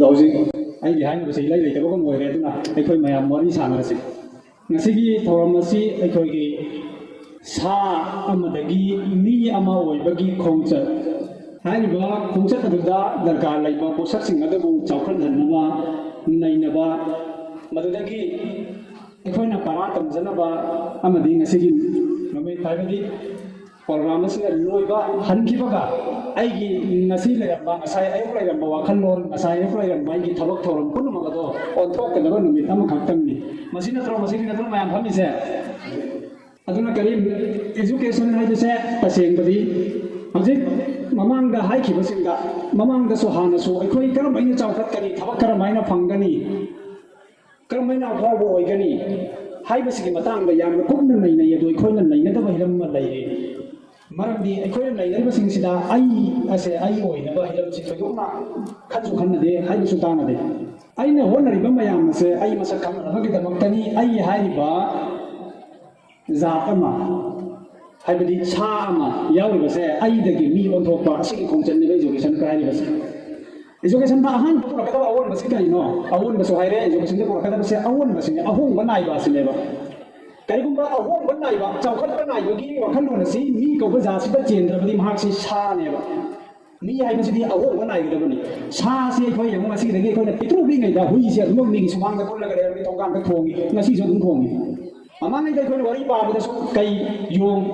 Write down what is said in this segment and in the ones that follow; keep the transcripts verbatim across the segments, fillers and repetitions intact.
ꯍꯧꯖꯤꯛ ꯑꯩꯒꯤ ꯍꯥꯏꯅꯕꯁꯤ ꯏꯂꯩ ꯂꯩꯇꯕꯒꯨꯝ ꯑꯣꯏꯔꯦ꯫ ꯑꯗꯨꯅ ꯑꯩꯈꯣꯏ ꯃꯌꯥꯝ ꯋꯥꯔꯤ ꯁꯥꯟꯅꯔꯁꯤ꯫ ꯉꯁꯤꯒꯤ ꯊꯧꯔꯝ ꯑꯁꯤ ꯑꯩꯈꯣꯏꯒꯤ ꯁꯥ ꯑꯃꯗꯒꯤ ꯃꯤ ꯑꯃ ꯑꯣꯏꯕꯒꯤ ꯈꯣꯡꯆꯠ ꯍꯥꯏꯔꯤꯕ ꯈꯣꯡꯆꯠ ꯑꯗꯨꯗ ꯗꯔꯀꯥꯔ ꯂꯩꯕ ꯄꯣꯠꯁꯛꯁꯤꯡ ꯑꯗꯨꯕꯨ ꯆꯥꯎꯈꯠꯍꯟꯅꯕ, ꯅꯩꯅꯕ, ꯃꯗꯨꯗꯒꯤ ꯑꯩꯈꯣꯏꯅ ꯄꯔꯥ ꯇꯝꯖꯅꯕ ꯑꯃꯗꯤ ꯉꯁꯤꯒꯤ ꯅꯨꯃꯤꯠ ꯍꯥꯏꯕꯗꯤ ꯄ꯭ꯔꯣꯒ꯭ꯔꯥꯝ ꯑꯁꯤꯅ ꯂꯣꯏꯕ ꯍꯟꯈꯤꯕꯒ ꯑꯩꯒꯤ ꯉꯁꯤ ꯂꯩꯔꯝꯕ, ꯉꯁꯥꯏ ꯑꯌꯨꯛ ꯂꯩꯔꯝꯕ ꯋꯥꯈꯜꯂꯣꯟ, ꯉꯁꯥꯏ ꯑꯌꯨꯛ ꯂꯩꯔꯝꯕ ꯑꯩꯒꯤ ꯊꯕꯛ ꯊꯧꯔꯝ ꯄꯨꯝꯅꯃꯛ ꯑꯗꯣ ꯑꯣꯟꯊꯣꯛꯀꯗꯕ ꯅꯨꯃꯤꯠ ꯑꯃꯈꯛꯇꯪꯅꯤ꯫ ꯃꯁꯤ ꯅꯠꯇ꯭ꯔꯣ, ꯃꯁꯤꯒꯤ ꯅꯠꯇ꯭ꯔꯣ ꯃꯌꯥꯝ ꯐꯝꯃꯤꯁꯦ? ꯑꯗꯨꯅ ꯀꯔꯤ, education ꯍꯥꯏꯕꯁꯦ ꯇꯁꯦꯡꯕꯗꯤ ꯍꯧꯖꯤꯛ ꯃꯃꯥꯡꯗ ꯍꯥꯏꯈꯤꯕꯁꯤꯡꯗ, ꯃꯃꯥꯡꯗꯁꯨ ꯍꯥꯟꯅꯁꯨ ꯑꯩꯈꯣꯏ ꯀꯔꯝ ꯍꯥꯏꯅ ꯆꯥꯎꯈꯠꯀꯅꯤ, ꯊꯕꯛ ꯀꯔꯝ ꯍꯥꯏꯅ ꯐꯪꯒꯅꯤ, ꯀꯔꯝ ꯍꯥꯏꯅ ꯑꯐꯥꯎꯕ ꯑꯣꯏꯒꯅꯤ ꯍꯥꯏꯕꯁꯤꯒꯤ ꯃꯇꯥꯡꯗ ꯌꯥꯝꯅ ꯀꯨꯞꯅ ꯅꯩꯅꯩ꯫ ꯑꯗꯣ ꯑꯩꯈꯣꯏꯅ ꯅꯩꯅꯗꯕ ꯍꯤꯔꯝ ꯑꯃ ꯂꯩꯔꯦ꯫ ꯃꯔꯝꯗꯤ ꯑꯩꯈꯣꯏꯅ ꯅꯩꯅꯔꯤꯕꯁꯤꯡꯁꯤꯗ ꯑꯩ ꯑꯁꯦ ꯑꯩ ꯑꯣꯏꯅꯕ ꯍꯤꯔꯝꯁꯤ ꯊꯣꯏꯗꯣꯛꯅ ꯈꯟꯁꯨ ꯈꯟꯅꯗꯦ ꯍꯥꯏꯕꯁꯨ ꯇꯥꯟꯅꯗꯦ꯫ ꯑꯩꯅ ꯍꯣꯠꯅꯔꯤꯕ ꯃꯌꯥꯝ ꯑꯁꯦ ꯑꯩ ꯃꯁꯛ ꯈꯪꯅꯅꯕꯒꯤꯗꯃꯛꯇꯅꯤ꯫ ꯑꯩ ꯍꯥꯏꯔꯤꯕ ꯖꯥꯠ ꯑꯃ, ꯍꯥꯏꯕꯗꯤ ꯁꯥ ꯑꯃ ꯌꯥꯎꯔꯤꯕꯁꯦ ꯑꯩꯗꯒꯤ ꯃꯤ ꯑꯣꯟꯊꯣꯛꯄ ꯑꯁꯤꯒꯤ ꯈꯣꯡꯆꯠꯅꯦꯕ education ꯀ ꯍꯥꯏꯔꯤꯕꯁꯦ꯫ Education ꯗ ꯑꯍꯥꯟꯕ ꯄꯨꯔꯛꯀꯗꯕ ꯑꯑꯣꯟꯕꯁꯤ ꯀꯔꯤꯅꯣ? ꯑꯑꯣꯟꯕꯁꯨ ꯍꯥꯏꯔꯦ, education ꯗ ꯄꯨꯔꯛꯀꯗꯕꯁꯦ ꯑꯑꯣꯟꯕꯁꯤꯅꯦ, ꯑꯍꯣꯡꯕ ꯅꯥꯏꯕ ꯑꯁꯤꯅꯦꯕ꯫ ꯀꯔꯤꯒꯨꯝꯕ ꯑꯍꯣꯡꯕ ꯅꯥꯏꯕ, ꯆꯥꯎꯈꯠꯄ ꯅꯥꯏꯕꯒꯤ ꯋꯥꯈꯜꯂꯣꯟ ꯑꯁꯤ ꯃꯤ ꯀꯧꯕ ꯖꯥꯠꯁꯤꯗ ꯆꯦꯟꯗ꯭ꯔꯕꯗꯤ ꯃꯍꯥꯛꯁꯤ ꯁꯥꯅꯦꯕ꯫ ꯃꯤ ꯍꯥꯏꯕꯁꯤꯗꯤ ꯑꯍꯣꯡꯕ ꯅꯥꯏꯒꯗꯕꯅꯤ꯫ ꯁꯥꯁꯤ ꯑꯩꯈꯣꯏ ꯌꯦꯡꯉꯨ, ꯉꯁꯤꯗꯒꯤ ꯑꯩꯈꯣꯏꯅ ꯄꯤꯛꯇ꯭ꯔꯨ ꯄꯤꯛꯏꯉꯩꯗ ꯍꯨꯏꯁꯦ ꯑꯗꯨꯝ ꯃꯤꯒꯤ ꯁꯨꯃꯥꯡꯗ ꯀꯨꯜꯂꯒ ꯂꯩꯔꯝꯃꯤ, ꯊꯣꯡꯒꯥꯟꯗ ꯈꯣꯡꯉꯤ, ꯉꯁꯤꯁꯨ ꯑꯗꯨꯝ ꯈꯣꯡꯉꯤ꯫ ꯃꯃꯥꯡꯉꯩꯗ ꯑꯩꯈꯣꯏꯅ ꯋꯥꯔꯤ ꯄꯥꯕꯗꯁꯨ ꯀꯩ, ꯌꯣꯡ,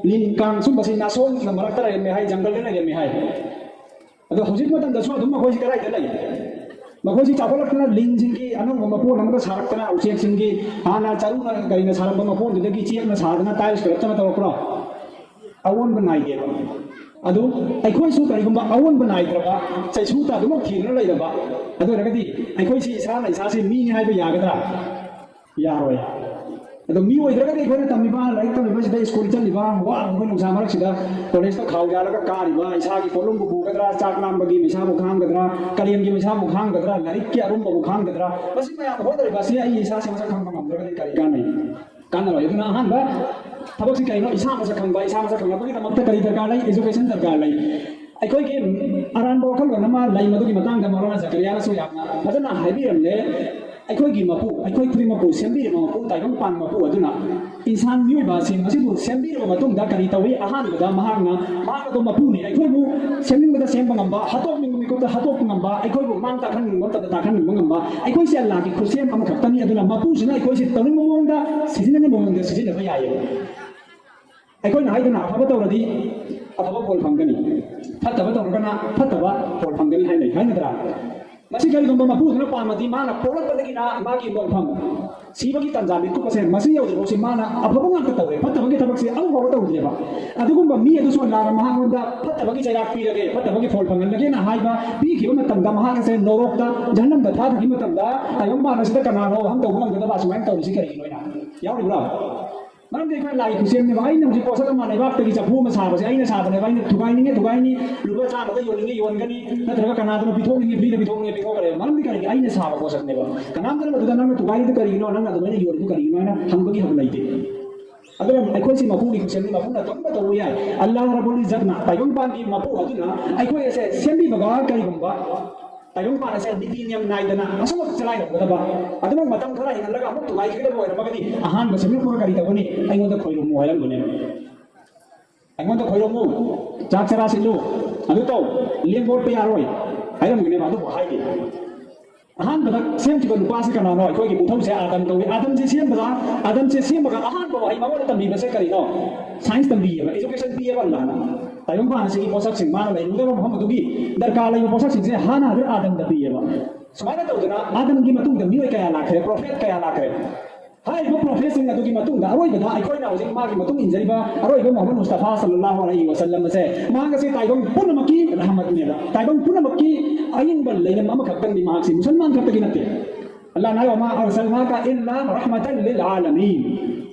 ꯂꯤꯟ, ꯀꯥꯡ ꯁꯨꯝꯕꯁꯤ ꯅꯥꯁꯣꯡꯅ ꯃꯔꯛꯇ ꯂꯩꯔꯝꯃꯦ ꯍꯥꯏ, ꯖꯪꯒꯜꯗ ꯂꯩꯔꯝꯃꯦ ꯍꯥꯏ꯫ ꯑꯗꯣ ꯍꯧꯖꯤꯛ ꯃꯇꯝꯗꯁꯨ ꯑꯗꯨꯝ ꯃꯈꯣꯏꯁꯤ ꯀꯗꯥꯏꯗ ꯂꯩ? ꯃꯈꯣꯏꯁꯤ ꯆꯥꯎꯈꯠꯂꯛꯇꯨꯅ ꯂꯤꯟꯁꯤꯡꯒꯤ ꯑꯅꯧꯕ ꯃꯀꯣꯟ ꯑꯃꯒ ꯁꯥꯔꯛꯇꯅ, ꯎꯆꯦꯛꯁꯤꯡꯒꯤ ꯍꯥꯟꯅ ꯆꯔꯨꯅ ꯀꯔꯤꯅ ꯁꯥꯔꯝꯕ ꯃꯀꯣꯟꯗꯨꯗꯒꯤ ꯆꯦꯛꯅ ꯁꯥꯗꯅ tiles ꯀꯠꯂꯛꯇꯅ ꯇꯧꯔꯛꯄ꯭ꯔꯣ? ꯑꯑꯣꯟꯕ ꯅꯥꯏꯗꯦꯕ꯫ ꯑꯗꯨ ꯑꯩꯈꯣꯏꯁꯨ ꯀꯔꯤꯒꯨꯝꯕ ꯑꯑꯣꯟꯕ ꯅꯥꯏꯗ꯭ꯔꯕ, ꯆꯩꯁꯨꯇ ꯑꯗꯨꯃꯛ ꯊꯤꯗꯨꯅ ꯂꯩꯔꯕ, ꯑꯗꯨ ꯑꯣꯏꯔꯒꯗꯤ ꯑꯩꯈꯣꯏꯁꯤ ꯏꯁꯥꯅ ꯏꯁꯥꯁꯤ ꯃꯤꯅꯤ ꯍꯥꯏꯕ ꯌꯥꯒꯗ꯭ꯔꯥ? ꯌꯥꯔꯣꯏ꯫ ꯑꯗꯣ ꯃꯤ ꯑꯣꯏꯗ꯭ꯔꯒꯗꯤ ꯑꯩꯈꯣꯏꯅ ꯇꯝꯃꯤꯕ, ꯂꯥꯏꯔꯤꯛ ꯇꯝꯃꯤꯕꯁꯤꯗ, ꯁ꯭ꯀꯨꯜ ꯆꯠꯂꯤꯕ, ꯋꯥꯔꯕ ꯑꯩꯈꯣꯏ ꯅꯨꯡꯁꯥ ꯃꯔꯛꯁꯤꯗ ꯀꯣꯂꯦꯖꯇ ꯈꯥꯎ ꯌꯥꯜꯂꯒ ꯀꯥꯔꯤꯕ, ꯏꯁꯥꯒꯤ ꯄꯣꯠꯂꯨꯝꯕꯨ ꯄꯨꯒꯗ꯭ꯔꯥ, ꯆꯥꯛ ꯂꯥꯝꯕꯒꯤ ꯃꯩꯁꯥꯕꯨ ꯈꯥꯡꯒꯗ꯭ꯔꯥ, ꯀꯥꯂꯦꯟꯒꯤ ꯃꯩꯁꯥꯕꯨ ꯈꯥꯡꯒꯗ꯭ꯔꯥ, ꯂꯥꯏꯔꯤꯛꯀꯤ ꯑꯔꯨꯝꯕꯕꯨ ꯈꯥꯡꯒꯗ꯭ꯔꯥ, ꯃꯁꯤ ꯃꯌꯥꯝ ꯍꯣꯠꯅꯔꯤꯕ ꯑꯁꯤ ꯑꯩ ꯏꯁꯥꯁꯦ ꯃꯁꯛ ꯈꯪꯕ ꯉꯝꯗ꯭ꯔꯒꯗꯤ ꯀꯔꯤ ꯀꯥꯟꯅꯩ? ꯀꯥꯟꯅꯔꯣꯏ꯫ ꯑꯗꯨꯅ ꯑꯍꯥꯟꯕ ꯊꯕꯛꯁꯤ ꯀꯩꯅꯣ? ꯏꯁꯥ ꯃꯁꯛ ꯈꯪꯕ꯫ ꯏꯁꯥ ꯃꯁꯛ ꯈꯪꯂꯛꯄꯒꯤꯗꯃꯛꯇ ꯀꯔꯤ ꯗꯔꯀꯥꯔ ꯂꯩ? Education ꯗꯔꯀꯥꯔ ꯂꯩ꯫ ꯑꯩꯈꯣꯏꯒꯤ ꯑꯔꯥꯟꯕ ꯋꯥꯈꯜꯂꯣꯟ ꯑꯃ ꯂꯩ, ꯃꯗꯨꯒꯤ ꯃꯇꯥꯡꯗ ꯃꯧꯂꯥꯅꯥ ꯖꯀꯔꯤꯌꯥꯅꯁꯨ ꯌꯥꯝꯅ ꯐꯖꯅ ꯍꯥꯏꯕꯤꯔꯝꯂꯦ꯫ ꯑꯩꯈꯣꯏꯒꯤ ꯃꯄꯨ, ꯑꯩꯈꯣꯏ ꯈꯨꯗꯤꯡꯃꯛꯄꯨ ꯁꯦꯝꯕꯤꯔꯤꯕ ꯃꯄꯨ, ꯇꯥꯏꯕꯪꯄꯥꯟ ꯃꯄꯨ ꯑꯗꯨꯅ ꯏꯟꯁꯥꯟ ꯃꯤꯑꯣꯏꯕꯁꯤꯡ ꯑꯁꯤꯕꯨ ꯁꯦꯝꯕꯤꯔꯕ ꯃꯇꯨꯡꯗ ꯀꯔꯤ ꯇꯧꯏ? ꯑꯍꯥꯟꯕꯗ ꯃꯍꯥꯛꯅ, ꯃꯍꯥꯛ ꯑꯗꯨ ꯃꯄꯨꯅꯤ, ꯑꯩꯈꯣꯏꯕꯨ ꯁꯦꯝꯅꯤꯡꯕꯗ ꯁꯦꯝꯕ ꯉꯝꯕ, ꯍꯥꯠꯇꯣꯛꯅꯤꯡꯕ ꯃꯤꯀꯨꯞꯇ ꯍꯥꯠꯇꯣꯛꯄ ꯉꯝꯕ, ꯑꯩꯈꯣꯏꯕꯨ ꯃꯥꯡ ꯇꯥꯛꯍꯟꯅꯤꯡꯕ ꯃꯇꯝꯗ ꯇꯥꯛꯍꯟꯅꯤꯡꯕ ꯉꯝꯕ, ꯑꯩꯈꯣꯏꯁꯦ ꯑꯜꯂꯥꯍꯒꯤ ꯈꯨꯠꯁꯦꯝ ꯑꯃꯈꯛꯇꯅꯤ꯫ ꯑꯗꯨꯅ ꯃꯄꯨꯁꯤꯅ ꯑꯩꯈꯣꯏꯁꯦ ꯇꯧꯅꯤꯡꯕ ꯃꯑꯣꯡꯗ, ꯁꯤꯖꯤꯟꯅꯅꯤꯡꯕ ꯃꯑꯣꯡꯗ ꯁꯤꯖꯤꯟꯅꯕ ꯌꯥꯏꯌꯦꯕ꯫ ꯑꯩꯈꯣꯏꯅ ꯍꯥꯏꯗꯅ ꯑꯐꯕ ꯇꯧꯔꯗꯤ ꯑꯐꯕ ꯐꯣꯜ ꯐꯪꯒꯅꯤ, ꯐꯠꯇꯕ ꯇꯧꯔꯒꯅ ꯐꯠꯇꯕ ꯐꯣꯜ ꯐꯪꯒꯅꯤ ꯍꯥꯏꯅꯩ, ꯍꯥꯏꯅꯗ꯭ꯔꯥ? ꯃꯁꯤ ꯀꯔꯤꯒꯨꯝꯕ ꯃꯄꯨꯗꯨꯅ ꯄꯥꯝꯃꯗꯤ ꯃꯥꯅ ꯄꯣꯛꯂꯛꯄꯗꯒꯤꯅ ꯃꯥꯒꯤ ꯃꯣꯡꯐꯝ ꯁꯤꯕꯒꯤ ꯇꯥꯟꯖꯥ ꯃꯤꯀꯨꯞ ꯑꯁꯦ ꯃꯁꯤ ꯌꯧꯗ꯭ꯔꯤꯐꯥꯎꯁꯤ ꯃꯥꯅ ꯑꯐꯕ ꯉꯥꯛꯇ ꯇꯧꯔꯦ, ꯐꯠꯇꯕꯒꯤ ꯊꯕꯛꯁꯦ ꯑꯃꯐꯥꯎꯕ ꯇꯧꯗ꯭ꯔꯦꯕ꯫ ꯑꯗꯨꯒꯨꯝꯕ ꯃꯤ ꯑꯗꯨꯁꯨ ꯑꯜꯂꯥꯍꯅ ꯃꯍꯥꯛꯉꯣꯟꯗ ꯐꯠꯇꯕꯒꯤ ꯆꯩꯔꯥꯛ ꯄꯤꯔꯒꯦ, ꯐꯠꯇꯕꯒꯤ ꯐꯣꯜ ꯐꯪꯍꯜꯂꯒꯦꯅ ꯍꯥꯏꯕ ꯄꯤꯈꯤꯕ ꯃꯇꯝꯗ ꯃꯍꯥꯛ ꯑꯁꯦ ꯅꯣꯔꯣꯛꯇ, ꯖꯍꯟꯅꯝꯗ ꯊꯥꯗꯈꯤꯕ ꯃꯇꯝꯗ ꯇꯥꯏꯕꯪꯄꯥꯟ ꯑꯁꯤꯗ ꯀꯅꯥꯅꯣ ꯑꯍꯟ ꯇꯧꯕ ꯉꯝꯒꯗꯕ ꯑꯁꯨꯃꯥꯏꯅ ꯇꯧꯔꯤꯁꯤ ꯀꯔꯤꯒꯤꯅꯣ ꯍꯥꯏꯅ ꯌꯥꯎꯔꯤꯕ꯭ꯔꯥ? ꯃꯔꯝꯗꯤ ꯑꯩꯈꯣꯏ ꯂꯥꯏꯒꯤ ꯈꯨꯠꯁꯦꯝꯅꯦꯕ꯫ ꯑꯩꯅ ꯍꯧꯖꯤꯛ ꯄꯣꯠꯁꯛ ꯑꯃ ꯂꯩꯕꯥꯛꯇꯒꯤ ꯆꯐꯨ ꯑꯃ ꯁꯥꯕꯁꯦ ꯑꯩꯅ ꯁꯥꯕꯅꯦꯕ, ꯑꯩꯅ ꯊꯨꯒꯥꯏꯅꯤꯡꯉꯦ ꯊꯨꯒꯥꯏꯅꯤ, ꯂꯨꯄꯥ ꯆꯥꯝꯃꯗ ꯌꯣꯟꯅꯤꯡꯉꯦ ꯌꯣꯟꯒꯅꯤ, ꯅꯠꯇ꯭ꯔꯒ ꯀꯅꯥꯗꯅꯣ ꯄꯤꯊꯣꯛꯅꯤꯡꯉꯦ ꯐ꯭ꯔꯤꯗ ꯄꯤꯊꯣꯛꯅꯤꯡꯉꯦ ꯄꯤꯊꯣꯛꯈ꯭ꯔꯦ꯫ ꯃꯔꯝꯗꯤ ꯀꯔꯤꯒꯤ? ꯑꯩꯅ ꯁꯥꯕ ꯄꯣꯠꯁꯛꯅꯦꯕ꯫ ꯀꯅꯥꯝꯇꯅ ꯃꯗꯨꯗ ꯅꯪꯅ ꯊꯨꯒꯥꯏꯔꯤꯗꯨ ꯀꯔꯤꯒꯤꯅꯣ, ꯅꯪꯅ ꯑꯗꯨꯃꯥꯏꯅ ꯌꯣꯜꯂꯤꯗꯨ ꯀꯔꯤꯒꯤꯅꯣ ꯍꯥꯏꯅ ꯍꯪꯕꯒꯤ ꯍꯛ ꯂꯩꯇꯦ꯫ ꯑꯗꯨꯅ ꯑꯩꯈꯣꯏꯁꯤ ꯃꯄꯨꯒꯤ ꯈꯨꯠꯁꯦꯝꯅꯤ, ꯃꯄꯨꯅ ꯑꯗꯨꯝ ꯇꯧꯕ ꯌꯥꯏ꯫ ꯑꯜꯂꯥꯍ ꯔꯕꯨꯜ ꯏꯖꯠꯅ, ꯇꯥꯏꯕꯪꯄꯥꯟꯒꯤ ꯃꯄꯨ ꯑꯗꯨꯅ ꯑꯩꯈꯣꯏ ꯑꯁꯦ ꯁꯦꯝꯕꯤꯕꯒ ꯀꯔꯤꯒꯨꯝꯕ ꯇꯥꯏꯕꯪꯄꯥꯟ ꯑꯁꯦ ꯅꯤꯇꯤ ꯅꯤꯌꯝ ꯅꯥꯏꯗꯅ ꯑꯁꯨꯝꯃꯛ ꯆꯂꯥꯏꯔꯝꯒꯗꯕ, ꯑꯗꯨꯃꯛ ꯃꯇꯝ ꯈꯔ ꯍꯦꯟꯍꯜꯂꯒ ꯑꯃꯨꯛ ꯊꯨꯒꯥꯏꯈꯤꯒꯗꯕ ꯑꯣꯏꯔꯝꯃꯒꯗꯤ ꯑꯍꯥꯟꯕ ꯁꯦꯝꯂꯛꯄꯒ ꯀꯔꯤ ꯇꯧꯒꯅꯤ? ꯑꯩꯉꯣꯟꯗ ꯈꯣꯏꯔꯝꯃꯨ ꯍꯥꯏꯔꯝꯒꯅꯦꯕ꯫ ꯑꯩꯉꯣꯟꯗ ꯈꯣꯏꯔꯝꯃꯨ, ꯆꯥꯛ ꯆꯔꯥ ꯁꯤꯜꯂꯨ, ꯑꯗꯨ ꯇꯧ, ꯂꯦꯡ ꯑꯣꯠꯄ ꯌꯥꯔꯣꯏ ꯍꯥꯏꯔꯝꯒꯅꯦꯕ꯫ ꯑꯗꯨꯕꯨ ꯍꯥꯏꯗꯦ꯫ ꯑꯍꯥꯟꯕꯗ ꯁꯦꯝꯈꯤꯕ ꯅꯨꯄꯥꯁꯤ ꯀꯅꯥꯅꯣ? ꯑꯩꯈꯣꯏꯒꯤ ꯄꯨꯊꯧꯁꯦ ꯑꯥꯗꯝ ꯀꯧꯏ꯫ ꯑꯥꯗꯝꯁꯦ ꯁꯦꯝꯕꯗ, ꯑꯥꯗꯝꯁꯦ ꯁꯦꯝꯃꯒ ꯑꯍꯥꯟꯕ ꯋꯥꯍꯩ ꯃꯉꯣꯟꯗ ꯇꯝꯕꯤꯕꯁꯦ ꯀꯔꯤꯅꯣ? ꯁꯥꯏꯟꯁ ꯇꯝꯕꯤꯌꯦꯕ, ꯑꯦꯖꯨꯀꯦꯁꯟ ꯄꯤꯌꯦꯕ ꯑꯜꯂꯥꯍꯅ꯫ ꯇꯥꯏꯕꯪꯄꯥꯟ ꯑꯁꯤꯒꯤ ꯄꯣꯠꯁꯛꯁꯤꯡ, ꯃꯥꯅ ꯂꯩꯔꯨꯒꯗꯕ ꯃꯐꯝ ꯑꯗꯨꯒꯤ ꯗꯔꯀꯥꯔ ꯂꯩꯕ ꯄꯣꯠꯁꯛꯁꯤꯡꯁꯦ ꯍꯥꯟꯅ ꯍꯖꯔꯠ ꯑꯥꯗꯝꯗ ꯄꯤꯌꯦꯕ꯫ ꯁꯨꯃꯥꯏꯅ ꯇꯧꯗꯅ ꯑꯥꯗꯝꯒꯤ ꯃꯇꯨꯡꯗ ꯃꯤꯑꯣꯏ ꯀꯌꯥ ꯂꯥꯛꯈ꯭ꯔꯦ, ꯄ꯭ꯔꯣꯐꯦꯠ ꯀꯌꯥ ꯂꯥꯛꯈ꯭ꯔꯦ꯫ ꯍꯥꯏꯔꯤꯕ ꯄ꯭ꯔꯣꯐꯦꯠꯁꯤꯡ ꯑꯗꯨꯒꯤ ꯃꯇꯨꯡꯗ ꯑꯔꯣꯏꯕꯗ ꯑꯩꯈꯣꯏꯅ ꯍꯧꯖꯤꯛ ꯃꯥꯒꯤ ꯃꯇꯨꯡ ꯏꯟꯖꯔꯤꯕ ꯑꯔꯣꯏꯕ ꯃꯨꯍꯝꯃꯗ ꯃꯨꯁꯇꯐꯥ ꯁꯜꯂꯜꯂꯥꯍꯨ ꯑꯂꯩꯍꯤ ꯋꯁꯜꯂꯝ ꯑꯁꯦ, ꯃꯍꯥꯛ ꯑꯁꯤ ꯇꯥꯏꯕꯪ ꯄꯨꯝꯅꯃꯛꯀꯤ ꯔꯍꯃꯠꯅꯦꯕ꯫ ꯇꯥꯏꯕꯪ ꯄꯨꯝꯅꯃꯛꯀꯤ ꯑꯏꯪꯕ ꯂꯩꯔꯝ ꯑꯃꯈꯛꯇꯪꯅꯤ ꯃꯍꯥꯛꯁꯤ, ꯃꯨꯁꯜꯃꯥꯟ ꯈꯛꯇꯒꯤ ꯅꯠꯇꯦ꯫ ꯑꯜꯂꯥꯍꯅ ꯍꯥꯏ, "ꯋꯃꯥ ꯑꯔꯁꯜꯅꯥꯀ ꯏꯜꯂꯥ ꯔꯍꯃꯇꯜ ꯂꯤꯜ ꯑꯥꯂꯃꯤꯟ"꯫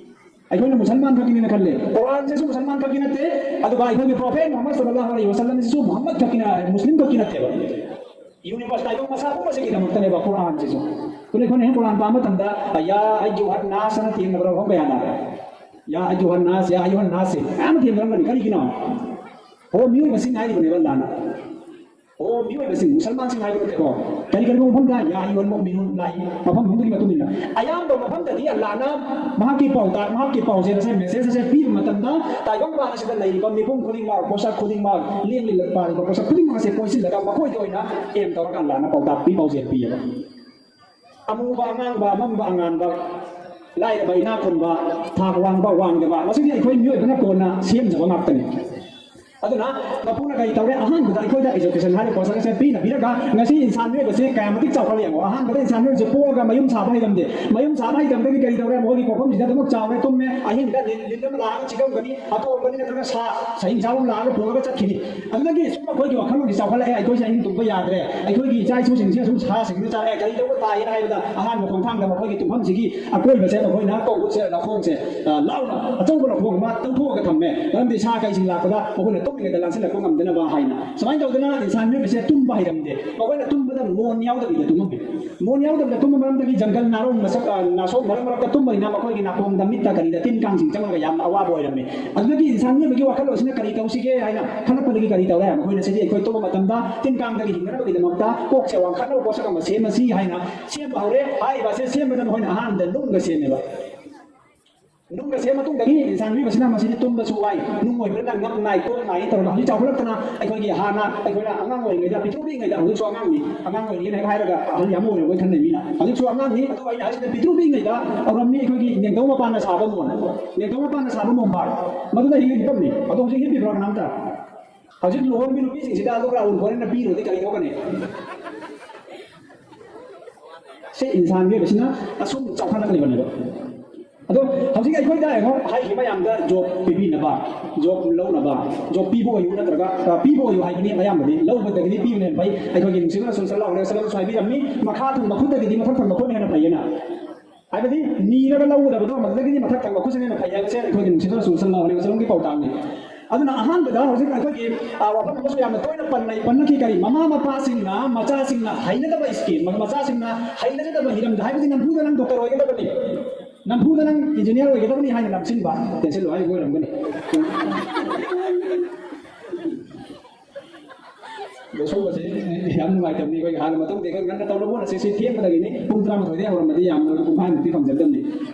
ꯑꯩꯈꯣꯏꯅ ꯃꯨꯁꯜꯃꯥꯟ ꯈꯛꯀꯤꯅꯦꯅ ꯈꯜꯂꯦ꯫ ꯀꯨꯔꯥꯟꯁꯤꯁꯨ ꯃꯨꯁꯜꯃꯥꯟ ꯈꯛꯀꯤ ꯅꯠꯇꯦ, ꯑꯗꯨꯒ ꯑꯩꯈꯣꯏꯒꯤ ꯄ꯭ꯔꯣꯐꯦꯠ ꯃꯨꯍꯝꯃꯗ ꯁꯜꯂꯜꯂꯥꯍꯨ ꯑꯂꯩꯍꯤ ꯋꯁꯜꯂꯝꯁꯤꯁꯨ ꯃꯨꯍꯝꯃꯗ ꯈꯛꯀꯤꯅ, ꯃꯨꯁꯂꯤꯝ ꯈꯛꯀꯤ ꯅꯠꯇꯦꯕ꯫ ꯌꯨꯅꯤꯚꯔꯁ ꯇꯥꯏꯕꯪ ꯃꯁꯥ ꯄꯨꯝꯕꯁꯤꯒꯤꯗꯃꯛꯇꯅꯦꯕ ꯀꯨꯔꯥꯟꯁꯤꯁꯨ꯫ ꯑꯗꯨꯅ ꯑꯩꯈꯣꯏꯅ ꯍꯦꯛ ꯀꯨꯔꯥꯟ ꯄꯥꯕ ꯃꯇꯝꯗ, "ꯌꯥ ꯑꯌꯨꯍꯟ ꯅꯥꯁ" ꯑꯅ ꯊꯦꯡꯅꯕ꯭ꯔꯥ? ꯃꯐꯝ ꯀꯌꯥꯗ "ꯌꯥ ꯑꯌꯨꯍꯟ ꯅꯥꯁ, ꯌꯥ ꯑꯌꯨꯍꯟ ꯅꯥꯁ" ꯃꯌꯥꯝ ꯑꯃ ꯊꯦꯡꯅꯔꯝꯒꯅꯤ꯫ ꯀꯔꯤꯒꯤꯅꯣ? ꯍꯣ, ꯃꯤꯑꯣꯏꯕꯁꯤꯡ ꯍꯥꯏꯔꯤꯕꯅꯦꯕ ꯑꯜꯂꯥꯅ꯫ ꯑꯣ, ꯃꯤꯑꯣꯏꯕꯁꯤꯡ, ꯃꯨꯁꯜꯃꯥꯟꯁꯤꯡ ꯍꯥꯏꯕ ꯅꯠꯇꯦꯀꯣ꯫ ꯀꯔꯤ ꯀꯔꯤꯒꯨꯝꯕ ꯃꯐꯝꯗ ꯌꯥ ꯌꯣꯟꯕ ꯃꯤꯅꯨ ꯂꯥꯛꯏ, ꯃꯐꯝ ꯃꯐꯝꯗꯨꯒꯤ ꯃꯇꯨꯡ ꯏꯟꯅ꯫ ꯑꯌꯥꯝꯕ ꯃꯐꯝꯗꯗꯤ ꯑꯜꯂꯥꯅ ꯃꯍꯥꯛꯀꯤ ꯄꯥꯎꯇꯥꯛ, ꯃꯍꯥꯛꯀꯤ ꯄꯥꯎꯖꯦꯜ ꯑꯁꯦ, ꯃꯦꯁꯦꯖ ꯑꯁꯦ ꯄꯤꯕ ꯃꯇꯝꯗ, ꯇꯥꯏꯕꯪ ꯄꯥꯟ ꯑꯁꯤꯗ ꯂꯩꯔꯤꯕ ꯃꯤꯄꯨꯝ ꯈꯨꯗꯤꯡꯃꯛ, ꯄꯣꯠꯁꯛ ꯈꯨꯗꯤꯡꯃꯛ, ꯂꯦꯡꯂꯤꯕ ꯄꯥꯜꯂꯤꯕ ꯄꯣꯠꯁꯛ ꯈꯨꯗꯤꯡꯃꯛ ꯑꯁꯦ ꯀꯣꯏꯁꯤꯜꯂꯒ ꯃꯈꯣꯏꯗ ꯑꯣꯏꯅ ꯑꯦꯝ ꯇꯧꯔꯒ ꯑꯜꯂꯥꯅ ꯄꯥꯎꯇꯥꯛ ꯄꯤ, ꯄꯥꯎꯖꯦꯜ ꯄꯤꯌꯦꯕ꯫ ꯑꯃꯨꯕ ꯑꯉꯥꯡꯕ, ꯑꯃꯝꯕ ꯑꯉꯥꯟꯕ, ꯂꯥꯏꯔꯕ ꯏꯅꯥꯛ ꯈꯨꯟꯕ, ꯊꯥꯛ ꯋꯥꯡꯕ ꯋꯥꯡꯗꯕ, ꯃꯁꯤꯗꯤ ꯑꯩꯈꯣꯏ ꯃꯤꯑꯣꯏꯕꯅ ꯀꯣꯟꯅ ꯁꯦꯝꯖꯕ ꯉꯥꯛꯇꯅꯤ꯫ ꯑꯗꯨꯅ ꯃꯄꯨꯅ ꯀꯔꯤ ꯇꯧꯔꯦ? ꯑꯍꯥꯟꯕꯗ ꯑꯩꯈꯣꯏꯗ education ꯍꯥꯏꯔꯤꯕ ꯄꯣꯠꯁꯛ ꯑꯁꯦ ꯄꯤꯅ ꯄꯤꯔꯒ ꯉꯁꯤ ꯏꯟꯁꯥꯟ ꯃꯤꯑꯣꯏꯕꯁꯦ ꯀꯌꯥ ꯃꯇꯤꯛ ꯆꯥꯎꯈꯠꯂꯦ ꯌꯦꯡꯉꯣ꯫ ꯑꯍꯥꯟꯕꯗ ꯏꯟꯁꯥꯟ ꯃꯤꯑꯣꯏꯕꯁꯦ ꯄꯣꯛꯑꯒ ꯃꯌꯨꯝ ꯁꯥꯕ ꯍꯩꯔꯝꯗꯦ꯫ ꯃꯌꯨꯝ ꯁꯥꯕ ꯍꯩꯇꯕꯗꯒꯤ ꯀꯔꯤ ꯇꯧꯔꯦ? ꯃꯈꯣꯏꯒꯤ ꯄꯣꯛꯐꯝꯁꯤꯗ ꯑꯗꯨꯃꯛ ꯆꯥꯎꯔꯦ, ꯇꯨꯝꯃꯦ, ꯑꯍꯤꯡꯗ ꯂꯤꯟ, ꯂꯤꯟ ꯑꯃ ꯂꯥꯛꯑꯒ ꯆꯤꯛꯑꯝꯒꯅꯤ, ꯍꯥꯠꯇꯣꯛꯑꯝꯒꯅꯤ, ꯅꯠꯇ꯭ꯔꯒ ꯁꯥ ꯁꯍꯤꯡ ꯆꯥꯕ ꯑꯃ ꯂꯥꯛꯑꯒ ꯄꯨꯔꯒ ꯆꯠꯈꯤꯅꯤ꯫ ꯑꯗꯨꯗꯒꯤ ꯁꯨꯝ ꯑꯩꯈꯣꯏꯒꯤ ꯋꯥꯈꯜꯂꯣꯟꯁꯤ ꯆꯥꯎꯈꯠꯂꯛꯑꯦ, ꯑꯩꯈꯣꯏꯁꯦ ꯑꯍꯤꯡ ꯇꯨꯝꯕ ꯌꯥꯗ꯭ꯔꯦ, ꯑꯩꯈꯣꯏꯒꯤ ꯏꯆꯥ ꯏꯁꯨꯁꯤꯡꯁꯤꯅ ꯁꯨꯝ ꯁꯥꯁꯤꯡꯗꯨ ꯆꯥꯔꯛꯑꯦ, ꯀꯔꯤ ꯇꯧꯕ ꯇꯥꯏꯅ ꯍꯥꯏꯕꯗ ꯑꯍꯥꯟꯕ ꯈꯣꯡꯊꯥꯡꯗ ꯃꯈꯣꯏꯒꯤ ꯇꯨꯝꯐꯝꯁꯤꯒꯤ ꯑꯀꯣꯏꯕꯁꯦ ꯃꯈꯣꯏꯅ ꯀꯧꯕꯁꯦ ꯂꯈꯣꯡꯁꯦ, ꯑ, ꯂꯥꯎꯅ ꯑꯆꯧꯕ ꯂꯈꯣꯡ ꯑꯃ ꯇꯧꯊꯣꯛꯑꯒ ꯊꯝꯃꯦ꯫ ꯃꯔꯝꯗꯤ ꯁꯥ ꯀꯩꯁꯤꯡ ꯂꯥꯛꯄꯗ ꯃꯈꯣꯏꯅ ꯇꯨꯝꯂꯤꯉꯩꯗ ꯂꯥꯟꯁꯤꯜꯂꯛꯄ ꯉꯝꯗꯅꯕ ꯍꯥꯏꯅ꯫ ꯁꯨꯃꯥꯏꯅ ꯇꯧꯗꯅ ꯏꯟꯁꯥꯟ ꯃꯤꯑꯣꯏꯕꯁꯦ ꯇꯨꯝꯕ ꯍꯩꯔꯝꯗꯦ꯫ ꯃꯈꯣꯏꯅ ꯇꯨꯝꯕꯗ ꯃꯣꯟ ꯌꯥꯎꯗꯕꯤꯗ ꯇꯨꯝꯃꯝꯃꯤ꯫ ꯃꯣꯟ ꯌꯥꯎꯗꯕꯤꯗ ꯇꯨꯝꯕ ꯃꯔꯝꯗꯒꯤ ꯖꯪꯒꯜ ꯅꯥꯔꯣꯡ ꯃꯁꯛ, ꯑ, ꯅꯥꯁꯣꯡ ꯃꯔꯛ ꯃꯔꯛꯇ ꯇꯨꯝꯕꯅꯤꯅ ꯃꯈꯣꯏꯒꯤ ꯅꯥꯀꯣꯡꯗ, ꯃꯤꯠꯇ, ꯀꯔꯤꯗ ꯇꯤꯟ ꯀꯥꯡꯁꯤꯡ ꯆꯪꯂꯒ ꯌꯥꯝꯅ ꯑꯋꯥꯕ ꯑꯣꯏꯔꯝꯃꯤ꯫ ꯑꯗꯨꯗꯒꯤ ꯏꯟꯁꯥꯟ ꯃꯤꯑꯣꯏꯕꯒꯤ ꯋꯥꯈꯜꯂꯣꯟꯁꯤꯅ ꯀꯔꯤ ꯇꯧꯁꯤꯒꯦ ꯍꯥꯏꯅ ꯈꯜꯂꯛꯄꯗꯒꯤ ꯀꯔꯤ ꯇꯧꯔꯦ? ꯃꯈꯣꯏꯅ ꯁꯤꯗꯤ ꯑꯩꯈꯣꯏ ꯇꯨꯝꯕ ꯃꯇꯝꯗ ꯇꯤꯟ ꯀꯥꯡꯗꯒꯤ ꯍꯤꯡꯅꯅꯕꯒꯤꯗꯃꯛꯇ ꯀꯣꯛꯁꯦ ꯋꯥꯡꯈꯠꯅꯕ ꯄꯣꯠꯁꯛ ꯑꯃ ꯁꯦꯝꯃꯁꯤ ꯍꯥꯏꯅ ꯁꯦꯝꯕ ꯍꯧꯔꯦ꯫ ꯍꯥꯏꯔꯤꯕ ꯑꯁꯦ ꯁꯦꯝꯕꯗ ꯃꯈꯣꯏꯅ ꯑꯍꯥꯟꯕꯗ ꯅꯨꯡꯒ ꯁꯦꯝꯃꯦꯕ꯫ ꯅꯨꯡꯒ ꯁꯦꯝꯕ ꯃꯇꯨꯡꯗꯒꯤ ꯏꯟꯁꯥꯟ ꯃꯤꯑꯣꯏꯕꯁꯤꯅ ꯃꯁꯤꯗꯤ ꯇꯨꯝꯕꯁꯨ ꯋꯥꯏ, ꯅꯨꯡ ꯑꯣꯏꯕꯅꯤꯅ ꯉꯛ ꯅꯥꯏ, ꯀꯣꯛ ꯅꯥꯏ ꯇꯧꯔꯒ ꯍꯧꯖꯤꯛ ꯆꯥꯎꯈꯠꯂꯛꯇꯅ ꯑꯩꯈꯣꯏꯒꯤ ꯍꯥꯟꯅ ꯑꯩꯈꯣꯏꯅ ꯑꯉꯥꯡ ꯑꯣꯏꯔꯤꯉꯩꯗ, ꯄꯤꯛꯇ꯭ꯔꯨ ꯄꯤꯛꯏꯉꯩꯗ, ꯍꯧꯖꯤꯛꯁꯨ ꯑꯉꯥꯡꯅꯤ, ꯑꯉꯥꯡ ꯑꯣꯏꯔꯤꯉꯩꯅ ꯍꯦꯛ ꯍꯥꯏꯔꯒ ꯑꯍꯜ ꯌꯥꯝ ꯑꯣꯏꯔꯕꯣꯏ ꯈꯟꯅꯩ ꯃꯤꯅ꯫ ꯍꯧꯖꯤꯛꯁꯨ ꯑꯉꯥꯡꯅꯤ, ꯑꯗꯨꯕꯨ ꯑꯩꯅ ꯍꯥꯏꯁꯤꯅ ꯄꯤꯛꯇ꯭ꯔꯨ ꯄꯤꯛꯏꯉꯩꯗ ꯇꯧꯔꯝꯃꯤ꯫ ꯑꯩꯈꯣꯏꯒꯤ ꯅꯤꯡꯊꯧ ꯃꯄꯥꯟꯅ ꯁꯥꯕ ꯃꯣꯟ, ꯅꯤꯡꯊꯧ ꯃꯄꯥꯟꯅ ꯁꯥꯕ ꯃꯣꯟꯕꯥꯔ, ꯃꯗꯨꯗ ꯍꯤꯡ ꯍꯤꯞꯄꯝꯃꯤ꯫ ꯑꯗꯣ ꯍꯧꯖꯤꯛ ꯍꯤꯞꯄꯤꯕ꯭ꯔꯣ ꯀꯅꯥꯝꯇ? ꯍꯧꯖꯤꯛ ꯂꯨꯍꯣꯡꯕꯤ ꯅꯨꯄꯤꯁꯤꯡꯁꯤꯗ ꯑꯗꯨꯒ ꯑꯎꯟꯄꯣꯠꯅ ꯄꯤꯔꯨꯔꯗꯤ ꯀꯔꯤ ꯊꯣꯛꯀꯅꯤ? ꯁꯤ ꯏꯟꯁꯥꯟꯒꯤ ꯑꯣꯏꯕꯁꯤꯅ ꯑꯁꯨꯝ ꯆꯥꯎꯈꯠꯂꯛꯂꯤꯕꯅꯦꯕ꯫ ꯑꯗꯣ ꯍꯧꯖꯤꯛ ꯑꯩꯈꯣꯏꯗ ꯌꯦꯡꯉꯣ, ꯍꯥꯏꯈꯤꯕ ꯃꯌꯥꯝꯗ ꯖꯣꯕ ꯄꯤꯕꯤꯅꯕ, ꯖꯣꯕ ꯂꯧꯅꯕ, ꯖꯣꯕ ꯄꯤꯕ ꯑꯣꯏꯌꯨ ꯅꯠꯇ꯭ꯔꯒ, ꯑ, ꯄꯤꯕ ꯑꯣꯏꯌꯨ ꯍꯥꯏꯕꯅꯤ꯫ ꯑꯌꯥꯝꯕꯗꯤ ꯂꯧꯕꯗꯒꯤꯗꯤ ꯄꯤꯕꯅ ꯍꯦꯟꯅ ꯐꯩ꯫ ꯑꯩꯈꯣꯏꯒꯤ ꯅꯨꯡꯁꯤꯠ ꯔꯁꯨꯜ ꯁꯜꯂꯥꯍꯨ ꯑꯂꯩꯍꯤ ꯋꯁꯜꯂꯝꯁꯨ ꯍꯥꯏꯕꯤꯔꯝꯃꯤ, ꯃꯈꯥ ꯊꯪꯕ ꯈꯨꯠꯇꯒꯤꯗꯤ ꯃꯊꯛ ꯊꯪꯕ ꯈꯨꯠꯅ ꯍꯦꯟꯅ ꯐꯩꯌꯦꯅ꯫ ꯍꯥꯏꯕꯗꯤ ꯅꯤꯔꯒ ꯂꯧꯒꯗꯕꯗꯣ ꯃꯗꯨꯗꯒꯤꯗꯤ ꯃꯊꯛ ꯊꯪꯕ ꯈꯨꯠꯁꯤꯅ ꯍꯦꯟꯅ ꯐꯩ ꯍꯥꯏꯕꯁꯦ ꯑꯩꯈꯣꯏꯒꯤ ꯅꯨꯡꯁꯤꯠ ꯔꯁꯨꯜ ꯁꯜꯂꯥꯍꯨ ꯑꯂꯩꯍꯤ ꯋꯁꯜꯂꯝꯒꯤ ꯄꯥꯎꯇꯥꯛꯅꯤ꯫ ꯑꯗꯨꯅ ꯑꯍꯥꯟꯕꯗ ꯍꯧꯖꯤꯛ ꯑꯩꯈꯣꯏꯒꯤ, ꯑ, ꯋꯥꯐꯝ ꯑꯃꯁꯨ ꯌꯥꯝꯅ ꯇꯣꯏꯅ ꯄꯟꯅꯩ, ꯄꯟꯅꯈꯤ, ꯀꯔꯤ, ꯃꯃꯥ ꯃꯄꯥꯁꯤꯡꯅ ꯃꯆꯥꯁꯤꯡꯅ ꯍꯩꯅꯗꯕ ꯁ꯭ꯀꯤꯝ, ꯃꯆꯥꯁꯤꯡꯅ ꯍꯩꯅꯖꯗꯕ ꯍꯤꯔꯝꯗ, ꯍꯥꯏꯕꯗꯤ ꯅꯝꯐꯨꯗ ꯅꯪ ꯗꯣꯛꯇꯔ ꯑꯣꯏꯒꯗꯕꯅꯤ, ꯅꯝꯐꯨꯗ ꯅꯪ ꯏꯟꯖꯤꯅꯤꯌꯥꯔ ꯑꯣꯏꯒꯗꯕꯅꯤ ꯍꯥꯏꯅ ꯅꯝꯁꯤꯟꯕ, ꯇꯦꯟꯁꯤꯜꯂꯨ ꯍꯥꯏꯕ ꯑꯣꯏꯔꯝꯒꯅꯤ꯫ ꯑꯗꯣ ꯁꯣꯝꯕꯁꯦ ꯌꯥꯝ ꯅꯨꯡꯉꯥꯏꯇꯕꯅꯤ꯫ ꯑꯩꯈꯣꯏ ꯍꯥꯟꯅ ꯃꯇꯨꯡꯗꯤ ꯑꯩꯈꯣꯏ ꯉꯟꯅ ꯇꯧꯅꯕ ꯍꯣꯠꯅꯁꯤ꯫ ꯁꯤ ꯊꯦꯡꯕꯗꯒꯤꯅꯤ꯫ ꯄꯨꯡ ꯇꯔꯥꯃꯥꯊꯣꯏꯗꯒꯤ ꯍꯧꯔꯝꯃꯗꯤ ꯌꯥꯝꯅ ꯄꯨꯡꯈꯥꯏꯃꯨꯛꯇꯤ ꯐꯪꯖꯗꯕꯅꯤ꯫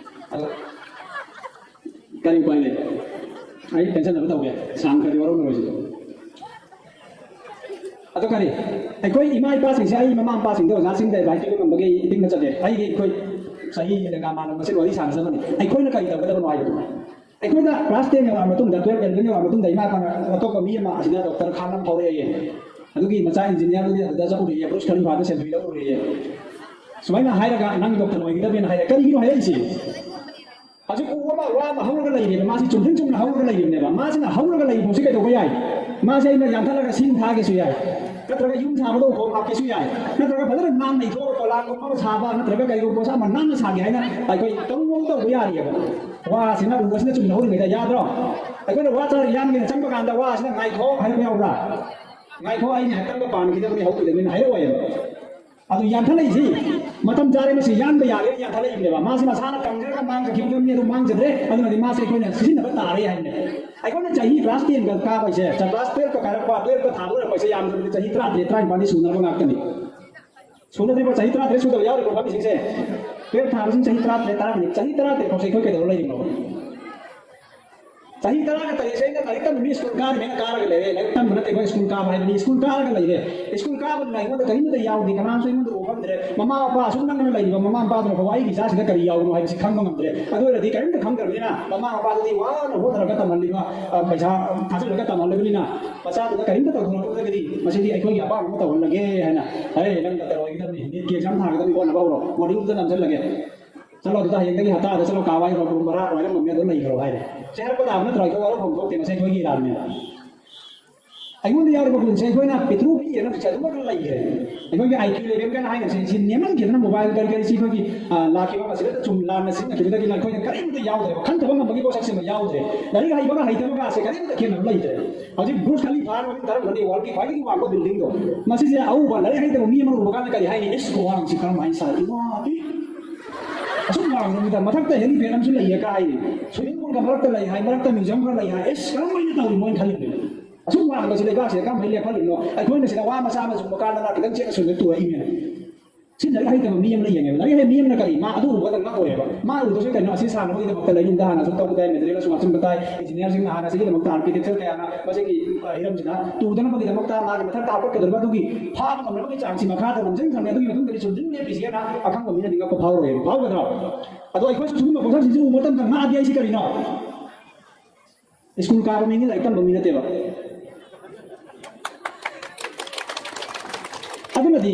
ꯑꯗꯣ ꯀꯔꯤ ꯎꯄꯥꯏ ꯂꯩ? ꯑꯩ ꯇꯦꯟꯁꯟꯅꯕ ꯇꯧꯒꯦ꯫ ꯁꯥꯡ ꯈꯔꯗꯤ ꯋꯥꯔꯧꯅꯔꯣꯏꯁꯤ꯫ ꯑꯗꯣ ꯀꯔꯤ, ꯑꯩꯈꯣꯏ ꯏꯃꯥ ꯏꯄꯥꯁꯤꯡꯁꯦ, ꯑꯩ ꯃꯃꯥ ꯃꯄꯥꯁꯤꯡꯗ ꯑꯣꯖꯥꯁꯤꯡꯗ ꯑꯦꯗꯚꯥꯏꯁ ꯄꯤꯕ ꯉꯝꯕꯒꯤ ꯏꯄꯤꯛꯅ ꯆꯠꯂꯦ꯫ ꯑꯩꯒꯤ ꯑꯩꯈꯣꯏ ꯆꯍꯤ ꯂꯦꯡꯒꯥ ꯃꯥꯟꯅꯕ ꯃꯁꯦꯟ ꯋꯥꯔꯤ ꯁꯥꯟꯅꯖꯕꯅꯤ꯫ ꯑꯩꯈꯣꯏꯅ ꯀꯔꯤ ꯇꯧꯒꯗꯕꯅꯣ ꯍꯥꯏꯕꯗꯨ꯫ ꯑꯩꯈꯣꯏꯅ ꯀ꯭ꯂꯥꯁ ꯇꯦꯟ ꯌꯧꯔꯛꯑ ꯃꯇꯨꯡꯗ, ꯇꯨꯌꯦꯜꯞ ꯑꯦꯂꯚꯦꯟ ꯌꯧꯔꯛꯑ ꯃꯇꯨꯡꯗ ꯏꯃꯥ ꯏꯄꯥꯅ ꯑꯇꯣꯞꯄ ꯃꯤ ꯑꯃ ꯑꯁꯤꯗ ꯗꯣꯛꯇꯔ ꯈꯥꯟ ꯑꯃ ꯐꯥꯎꯔꯛꯑꯦ꯫ ꯑꯗꯨꯒꯤ ꯃꯆꯥ ꯏꯟꯖꯤꯅꯤꯌꯥꯔꯗꯨꯗꯤ ꯑꯗꯨꯗ ꯆꯠꯂꯨꯔꯦ, ꯕ꯭ꯔꯨꯁ ꯈꯂꯤꯐꯥꯗ ꯁꯦꯜꯐꯤ ꯂꯧꯔꯨꯔꯦ꯫ ꯁꯨꯃꯥꯏꯅ ꯍꯥꯏꯔꯒ ꯅꯪ ꯗꯣꯛꯇꯔ ꯑꯣꯏꯒꯗꯕꯅꯦꯅ ꯍꯥꯏꯔꯦ꯫ ꯀꯔꯤꯒꯤꯅꯣ ꯍꯥꯏꯔꯛꯏꯁꯦ? ꯍꯧꯖꯤꯛ ꯎ ꯑꯃ, ꯋꯥ ꯑꯃ ꯍꯧꯔꯒ ꯂꯩꯔꯦꯕ, ꯃꯥꯁꯤ ꯆꯨꯝꯗ꯭ꯔꯤꯡ ꯆꯨꯝꯅ ꯍꯧꯔꯒ ꯂꯩꯔꯤꯕꯅꯦꯕ꯫ ꯃꯥꯁꯤꯅ ꯍꯧꯔꯒ ꯂꯩꯕꯁꯤ ꯀꯩꯗꯧꯕ ꯌꯥꯏ? ꯃꯥꯁꯦ ꯑꯩꯅ ꯌꯥꯟꯊꯠꯂꯒ ꯁꯤꯡ ꯊꯥꯒꯦꯁꯨ ꯌꯥꯏ, ꯅꯠꯇ꯭ꯔꯒ ꯌꯨꯝ ꯁꯥꯕꯗ ꯎꯈꯣꯡ ꯍꯥꯞꯀꯦꯁꯨ ꯌꯥꯏ, ꯅꯠꯇ꯭ꯔꯒ ꯐꯖꯅ ꯅꯥꯟꯅ ꯏꯊꯣꯛꯑꯒ ꯄꯣꯂꯥꯡꯒꯨꯝꯕ ꯑꯃ ꯁꯥꯕ, ꯅꯠꯇ꯭ꯔꯒ ꯀꯩꯒꯨꯝꯕ ꯄꯣꯠꯁꯛ ꯑꯃ ꯅꯥꯟꯅ ꯁꯥꯒꯦ ꯍꯥꯏꯅ ꯑꯩꯈꯣꯏ ꯇꯧꯅꯤꯡꯕ ꯇꯧꯕ ꯌꯥꯔꯤꯑꯕ꯫ ꯋꯥꯁꯤꯅ, ꯎ ꯑꯁꯤꯅ ꯆꯨꯝꯅ ꯍꯧꯔꯤꯉꯩꯗ ꯌꯥꯗ꯭ꯔꯣ? ꯑꯩꯈꯣꯏꯅ ꯋꯥ ꯆꯥꯔ ꯌꯥꯟꯒꯦꯅ ꯆꯪꯕ ꯀꯥꯟꯗ ꯋꯥꯁꯤꯅ "ꯉꯥꯏꯈꯣ" ꯍꯥꯏꯔꯛꯄ ꯌꯥꯎꯕ꯭ꯔꯥ? "ꯉꯥꯏꯈꯣ, ꯑꯩ ꯉꯥꯏꯍꯥꯛꯇꯪꯒ ꯄꯥꯟꯈꯤꯗꯕꯅꯤ, ꯍꯧꯈꯤꯗꯕꯅꯤꯅ" ꯍꯥꯏꯔꯛꯑꯣꯏꯕ꯫ ꯑꯗꯨ ꯌꯥꯟꯊꯠꯂꯛꯏꯁꯤ ꯃꯇꯝ ꯆꯥꯔꯦ, ꯃꯁꯤ ꯌꯥꯟꯕ ꯌꯥꯔꯦ, ꯌꯥꯟꯊꯠꯂꯛꯏꯕꯅꯦꯕ꯫ ꯃꯥꯁꯤ ꯃꯁꯥꯅ ꯀꯪꯖꯔꯒ ꯃꯥꯡꯖꯈꯤꯕꯅꯤ, ꯑꯗꯨ ꯃꯥꯡꯖꯗ꯭ꯔꯦ, ꯑꯗꯨꯅꯗꯤ ꯃꯥꯁꯦ ꯑꯩꯈꯣꯏꯅ ꯁꯤꯖꯤꯟꯅꯕ ꯇꯥꯔꯦ ꯍꯥꯏꯕꯅꯦ꯫ ꯑꯩꯈꯣꯏꯅ ꯆꯍꯤ ꯀ꯭ꯂꯥꯁ ꯇꯦꯟꯒ ꯀꯥꯕ ꯍꯥꯏꯁꯦ, ꯀ꯭ꯂꯥꯁ ꯇꯨꯌꯦꯜꯞꯀ ꯀꯥꯔꯛꯄ, ꯇꯨꯌꯦꯜꯞꯀ ꯊꯥ ꯂꯣꯏꯔꯛꯄ ꯍꯥꯏꯁꯦ ꯌꯥꯝꯗ꯭ꯔꯕꯗ ꯆꯍꯤ ꯇꯔꯥꯇꯔꯦꯠ, ꯇꯔꯥꯅꯤꯄꯥꯟꯗꯤ ꯁꯨꯅꯕ ꯉꯥꯛꯇꯅꯤ꯫ ꯁꯨꯅꯗ꯭ꯔꯤꯕ, ꯆꯍꯤ ꯇꯔꯥꯇꯔꯦꯠ ꯁꯨꯗꯕ ꯌꯥꯎꯔꯤꯕ ꯃꯐꯝꯁꯤꯡꯁꯦ, ꯇꯨꯌꯦꯜꯞ ꯊꯥꯕꯁꯤꯡ ꯆꯍꯤ ꯇꯔꯥꯇꯔꯦꯠ, ꯇꯔꯥꯃꯔꯤ, ꯆꯍꯤ ꯇꯔꯥꯇꯔꯦꯠ ꯐꯥꯎꯁꯦ ꯑꯩꯈꯣꯏ ꯀꯩꯗꯧꯔ ꯂꯩꯔꯤꯅꯣ? ꯆꯍꯤ ꯇꯔꯥꯒ ꯇꯔꯦꯠꯁꯦ ꯑꯩꯅ ꯂꯥꯏꯔꯤꯛ ꯇꯝꯃꯤꯕꯅꯤ, ꯁ꯭ꯀꯨꯜ ꯀꯥꯔꯤꯕꯅꯤ, ꯑꯩꯅ ꯀꯥꯔꯒ ꯂꯩꯔꯦ꯫ ꯂꯥꯏꯔꯤꯛ ꯇꯝꯕ ꯅꯠꯇꯦ, ꯑꯩꯈꯣꯏ ꯁ꯭ꯀꯨꯜ ꯀꯥꯕ ꯍꯥꯏꯕꯅꯤ꯫ ꯁ꯭ꯀꯨꯜ ꯀꯥꯔꯒ ꯂꯩꯔꯦ꯫ ꯁ꯭ꯀꯨꯜ ꯀꯥꯕꯗꯨꯅ ꯑꯩꯉꯣꯟꯗ ꯀꯔꯤꯝꯇ ꯌꯥꯎꯗꯦ, ꯀꯅꯥꯁꯨ ꯑꯩꯉꯣꯟꯗ ꯎꯍꯟꯗ꯭ꯔꯦ꯫ ꯃꯃꯥ ꯃꯄꯥ ꯑꯁꯨꯛ ꯅꯛꯅꯅ ꯂꯩꯔꯤꯕ ꯃꯃꯥ ꯃꯄꯥꯗꯨꯅ ꯐꯥꯎꯕ ꯑꯩꯒꯤ ꯏꯆꯥꯁꯤꯗ ꯀꯔꯤ ꯌꯥꯎꯕꯅꯣ ꯍꯥꯏꯕꯁꯤ ꯈꯪꯕ ꯉꯝꯗ꯭ꯔꯦ꯫ ꯑꯗꯨ ꯑꯣꯏꯔꯗꯤ ꯀꯔꯤꯝꯇ ꯈꯪꯗ꯭ꯔꯕꯅꯤꯅ ꯃꯃꯥ ꯃꯄꯥꯗꯨꯗꯤ ꯋꯥꯅ ꯍꯣꯠꯅꯔꯒ ꯇꯝꯍꯜꯂꯤꯕ, ꯑ, ꯄꯩꯁꯥ ꯊꯥꯖꯤꯜꯂꯒ ꯇꯝꯍꯜꯂꯕꯅꯤꯅ ꯃꯆꯥꯗꯨꯗ ꯀꯔꯤꯝꯇ ꯇꯧꯊꯣꯔꯛꯄꯗꯒꯤꯗꯤ ꯃꯁꯤꯗꯤ ꯑꯩꯈꯣꯏꯒꯤ ꯑꯄꯥꯝꯕ ꯑꯃ ꯇꯧꯍꯜꯂꯒꯦ ꯍꯥꯏꯅ, "ꯑꯦ, ꯅꯪ ꯗꯥꯛꯇꯔ ꯑꯣꯏꯒꯗꯕꯅꯤ, ꯅꯤꯠꯀꯤ ꯑꯦꯛꯖꯥꯝ ꯊꯥꯒꯗꯕꯅꯤ, ꯍꯣꯠꯅꯕ ꯍꯧꯔꯣ, ꯕꯣꯔꯗꯤꯡꯗꯨꯗ ꯅꯝꯁꯤꯜꯂꯒꯦ꯫ ꯆꯠꯂꯣ, ꯑꯗꯨꯗ ꯍꯌꯦꯡꯗꯒꯤ ꯍꯞꯇꯥꯗ ꯆꯠꯂꯣ, ꯀꯥ ꯋꯥꯏꯈ꯭ꯔꯣ, ꯔꯨꯝ ꯚꯔꯥ ꯋꯥꯏꯔꯝꯃꯝꯃꯦ, ꯑꯗꯨ ꯂꯩꯈ꯭ꯔꯣ" ꯍꯥꯏꯔꯦ꯫ ꯁꯤ ꯍꯥꯏꯔꯛꯄ ꯇꯥꯕ ꯅꯠꯇ꯭ꯔꯣ? ꯑꯩꯈꯣꯏ ꯋꯥꯔꯧꯐꯝ ꯊꯣꯛꯇꯦ, ꯃꯁꯤ ꯑꯩꯈꯣꯏꯒꯤ ꯏꯔꯥꯟꯅꯦ꯫ ꯑꯩꯉꯣꯟꯗ ꯌꯥꯎꯔꯤꯕ ꯒꯨꯟꯁꯦ ꯑꯩꯈꯣꯏꯅ ꯄꯤꯇ꯭ꯔꯨ ꯄꯤꯛꯑꯦꯅ ꯍꯧꯖꯤꯛꯁꯦ ꯑꯗꯨꯃꯛ ꯂꯩꯈ꯭ꯔꯦ꯫ ꯑꯩꯈꯣꯏꯒꯤ IQ level ꯀꯅ ꯍꯥꯏꯅꯁꯦ, ꯁꯤ ꯅꯦꯝꯃꯟꯈꯤꯗꯅ ꯃꯣꯕꯥꯏꯜ ꯀꯔꯤ ꯀꯔꯤ ꯁꯤ ꯑꯩꯈꯣꯏꯒꯤ, ꯑ, ꯂꯥꯛꯈꯤꯕ ꯃꯁꯤꯗ ꯆꯨꯝ ꯂꯥꯟꯅ ꯁꯤꯖꯤꯟꯅꯈꯤꯕꯗꯒꯤ ꯑꯩꯈꯣꯏꯅ ꯀꯔꯤꯝꯇ ꯌꯥꯎꯗ꯭ꯔꯦꯕ, ꯈꯟꯊꯕ ꯉꯝꯕꯒꯤ ꯄꯣꯠꯁꯛꯁꯤꯃ ꯌꯥꯎꯗ꯭ꯔꯦ꯫ ꯂꯥꯏꯔꯤꯛ ꯍꯩꯕꯒ ꯍꯩꯇꯕꯒꯁꯦ ꯀꯔꯤꯝꯇ ꯈꯦꯠꯅꯕ ꯂꯩꯇ꯭ꯔꯦ꯫ ꯍꯧꯖꯤꯛ ꯕꯨꯔꯖ ꯈꯂꯤꯐꯥ ꯍꯥꯏꯅ ꯃꯃꯤꯡ ꯇꯥꯔꯝꯒꯅꯤ, ꯋꯥꯔꯜꯒꯤ ꯈ꯭ꯋꯥꯏꯗꯒꯤ ꯋꯥꯡꯕ ꯕꯤꯜꯗꯤꯡꯗꯣ꯫ ꯃꯁꯤꯁꯦ ꯑꯎꯕ ꯂꯥꯏꯔꯤꯛ ꯍꯩꯇꯕ ꯃꯤ ꯑꯃꯅ ꯎꯕ ꯀꯥꯟꯗ ꯀꯔꯤ ꯍꯥꯏꯅꯤ? "ꯏꯁ, ꯈꯨꯋꯥꯡꯁꯤ ꯀꯔꯝꯍꯥꯏꯅ ꯁꯥꯏ? ꯏꯃꯥ, ꯏ!" ꯑꯁꯨꯛ ꯋꯥꯡꯕꯗꯨꯗ ꯃꯊꯛꯇ helipad ꯑꯃꯁꯨ ꯂꯩꯌꯦ ꯀꯥꯏ꯫ Swimming pool ꯒ ꯃꯔꯛꯇ ꯂꯩ ꯍꯥꯏ, ꯃꯔꯛꯇ museum ꯈꯔ ꯂꯩ ꯍꯥꯏ꯫ "ꯏꯁ, ꯀꯔꯝꯍꯥꯏꯅ ꯇꯧꯔꯤ?" ꯃꯣꯏꯅ ꯈꯜꯂꯤꯕꯅꯦ꯫ ꯑꯁꯨꯛ ꯋꯥꯡꯕꯁꯤ ꯂꯩꯕꯥꯛꯁꯤꯗ ꯀꯔꯝꯍꯥꯏꯅ ꯂꯦꯞꯍꯜꯂꯤꯅꯣ? ꯑꯩꯈꯣꯏꯅ ꯁꯤꯗ ꯋꯥ ꯃꯆꯥ ꯑꯃ ꯆꯨꯝꯕ ꯀꯥꯟꯗ ꯈꯤꯇꯪ ꯆꯦꯛ ꯑꯁꯨꯝꯅ ꯇꯨꯔꯛꯏꯅꯦ꯫ ꯁꯤ ꯂꯥꯏꯔꯤꯛ ꯍꯩꯇꯕ ꯃꯤ ꯑꯃꯅ ꯌꯦꯡꯉꯦꯕ꯫ ꯂꯥꯏꯔꯤꯛ ꯍꯩꯕ ꯃꯤ ꯑꯃꯅ ꯀꯔꯤ? ꯃꯥ ꯑꯗꯨ ꯎꯕꯗ ꯉꯛꯑꯣꯏꯕ꯫ ꯃꯥ ꯎꯗꯣꯏꯁꯦ ꯀꯩꯅꯣ? ꯑꯁꯤ ꯁꯥꯟꯅꯕꯒꯤꯗꯃꯛꯇ ꯂꯩꯅꯨꯡꯗ ꯍꯥꯟꯅ ꯑꯁꯨꯛ ꯇꯧꯕ ꯇꯥꯏ, ꯃꯦꯇꯔꯤꯌꯦꯜ ꯑꯁꯨꯛ ꯍꯥꯞꯆꯤꯟꯕ ꯇꯥꯏ, ꯏꯟꯖꯤꯅꯤꯌꯥꯔꯁꯤꯡꯅ ꯍꯥꯟꯅ ꯑꯁꯤꯒꯤꯗꯃꯛꯇ ꯑꯥꯔꯀꯤꯇꯦꯛꯆꯔ ꯀꯌꯥꯅ ꯃꯁꯤꯒꯤ, ꯑ, ꯍꯤꯔꯝꯁꯤꯗ ꯇꯨꯗꯅꯕꯒꯤꯗꯃꯛꯇ ꯃꯥꯒꯤ ꯃꯊꯛꯇ ꯍꯥꯞꯀꯠꯀꯗꯧꯔꯤꯕ ꯑꯗꯨꯒꯤ ꯐꯥꯕ ꯉꯝꯅꯕꯒꯤ ꯆꯥꯡꯁꯤ ꯃꯈꯥꯗ ꯅꯝꯁꯤꯟꯈ꯭ꯔꯕꯅꯤ꯫ ꯑꯗꯨꯒꯤ ꯃꯇꯨꯡꯗꯗꯤ ꯆꯨꯝꯁꯤꯟ ꯂꯦꯞꯄꯤꯁꯦꯅ ꯑꯈꯪꯕ ꯃꯤꯅꯗꯤ ꯉꯛꯄ ꯐꯥꯎꯔꯣꯏꯕ꯫ ꯐꯥꯎꯒꯗ꯭ꯔꯣ? ꯑꯗꯣ ꯑꯩꯈꯣꯏꯁꯨ ꯁꯤꯒꯨꯝꯕ ꯄꯣꯠꯁꯛꯁꯤꯡꯁꯤ ꯎꯕ ꯃꯇꯝꯗ ꯉꯛꯑꯗꯤ ꯑꯩꯁꯤ ꯀꯔꯤꯅꯣ? ꯁ꯭ꯀꯨꯜ ꯀꯥꯕ ꯃꯤꯅꯤ, ꯂꯥꯏꯔꯤꯛ ꯇꯝꯕ ꯃꯤ ꯅꯠꯇꯦꯕ꯫ ꯑꯗꯨꯅꯗꯤ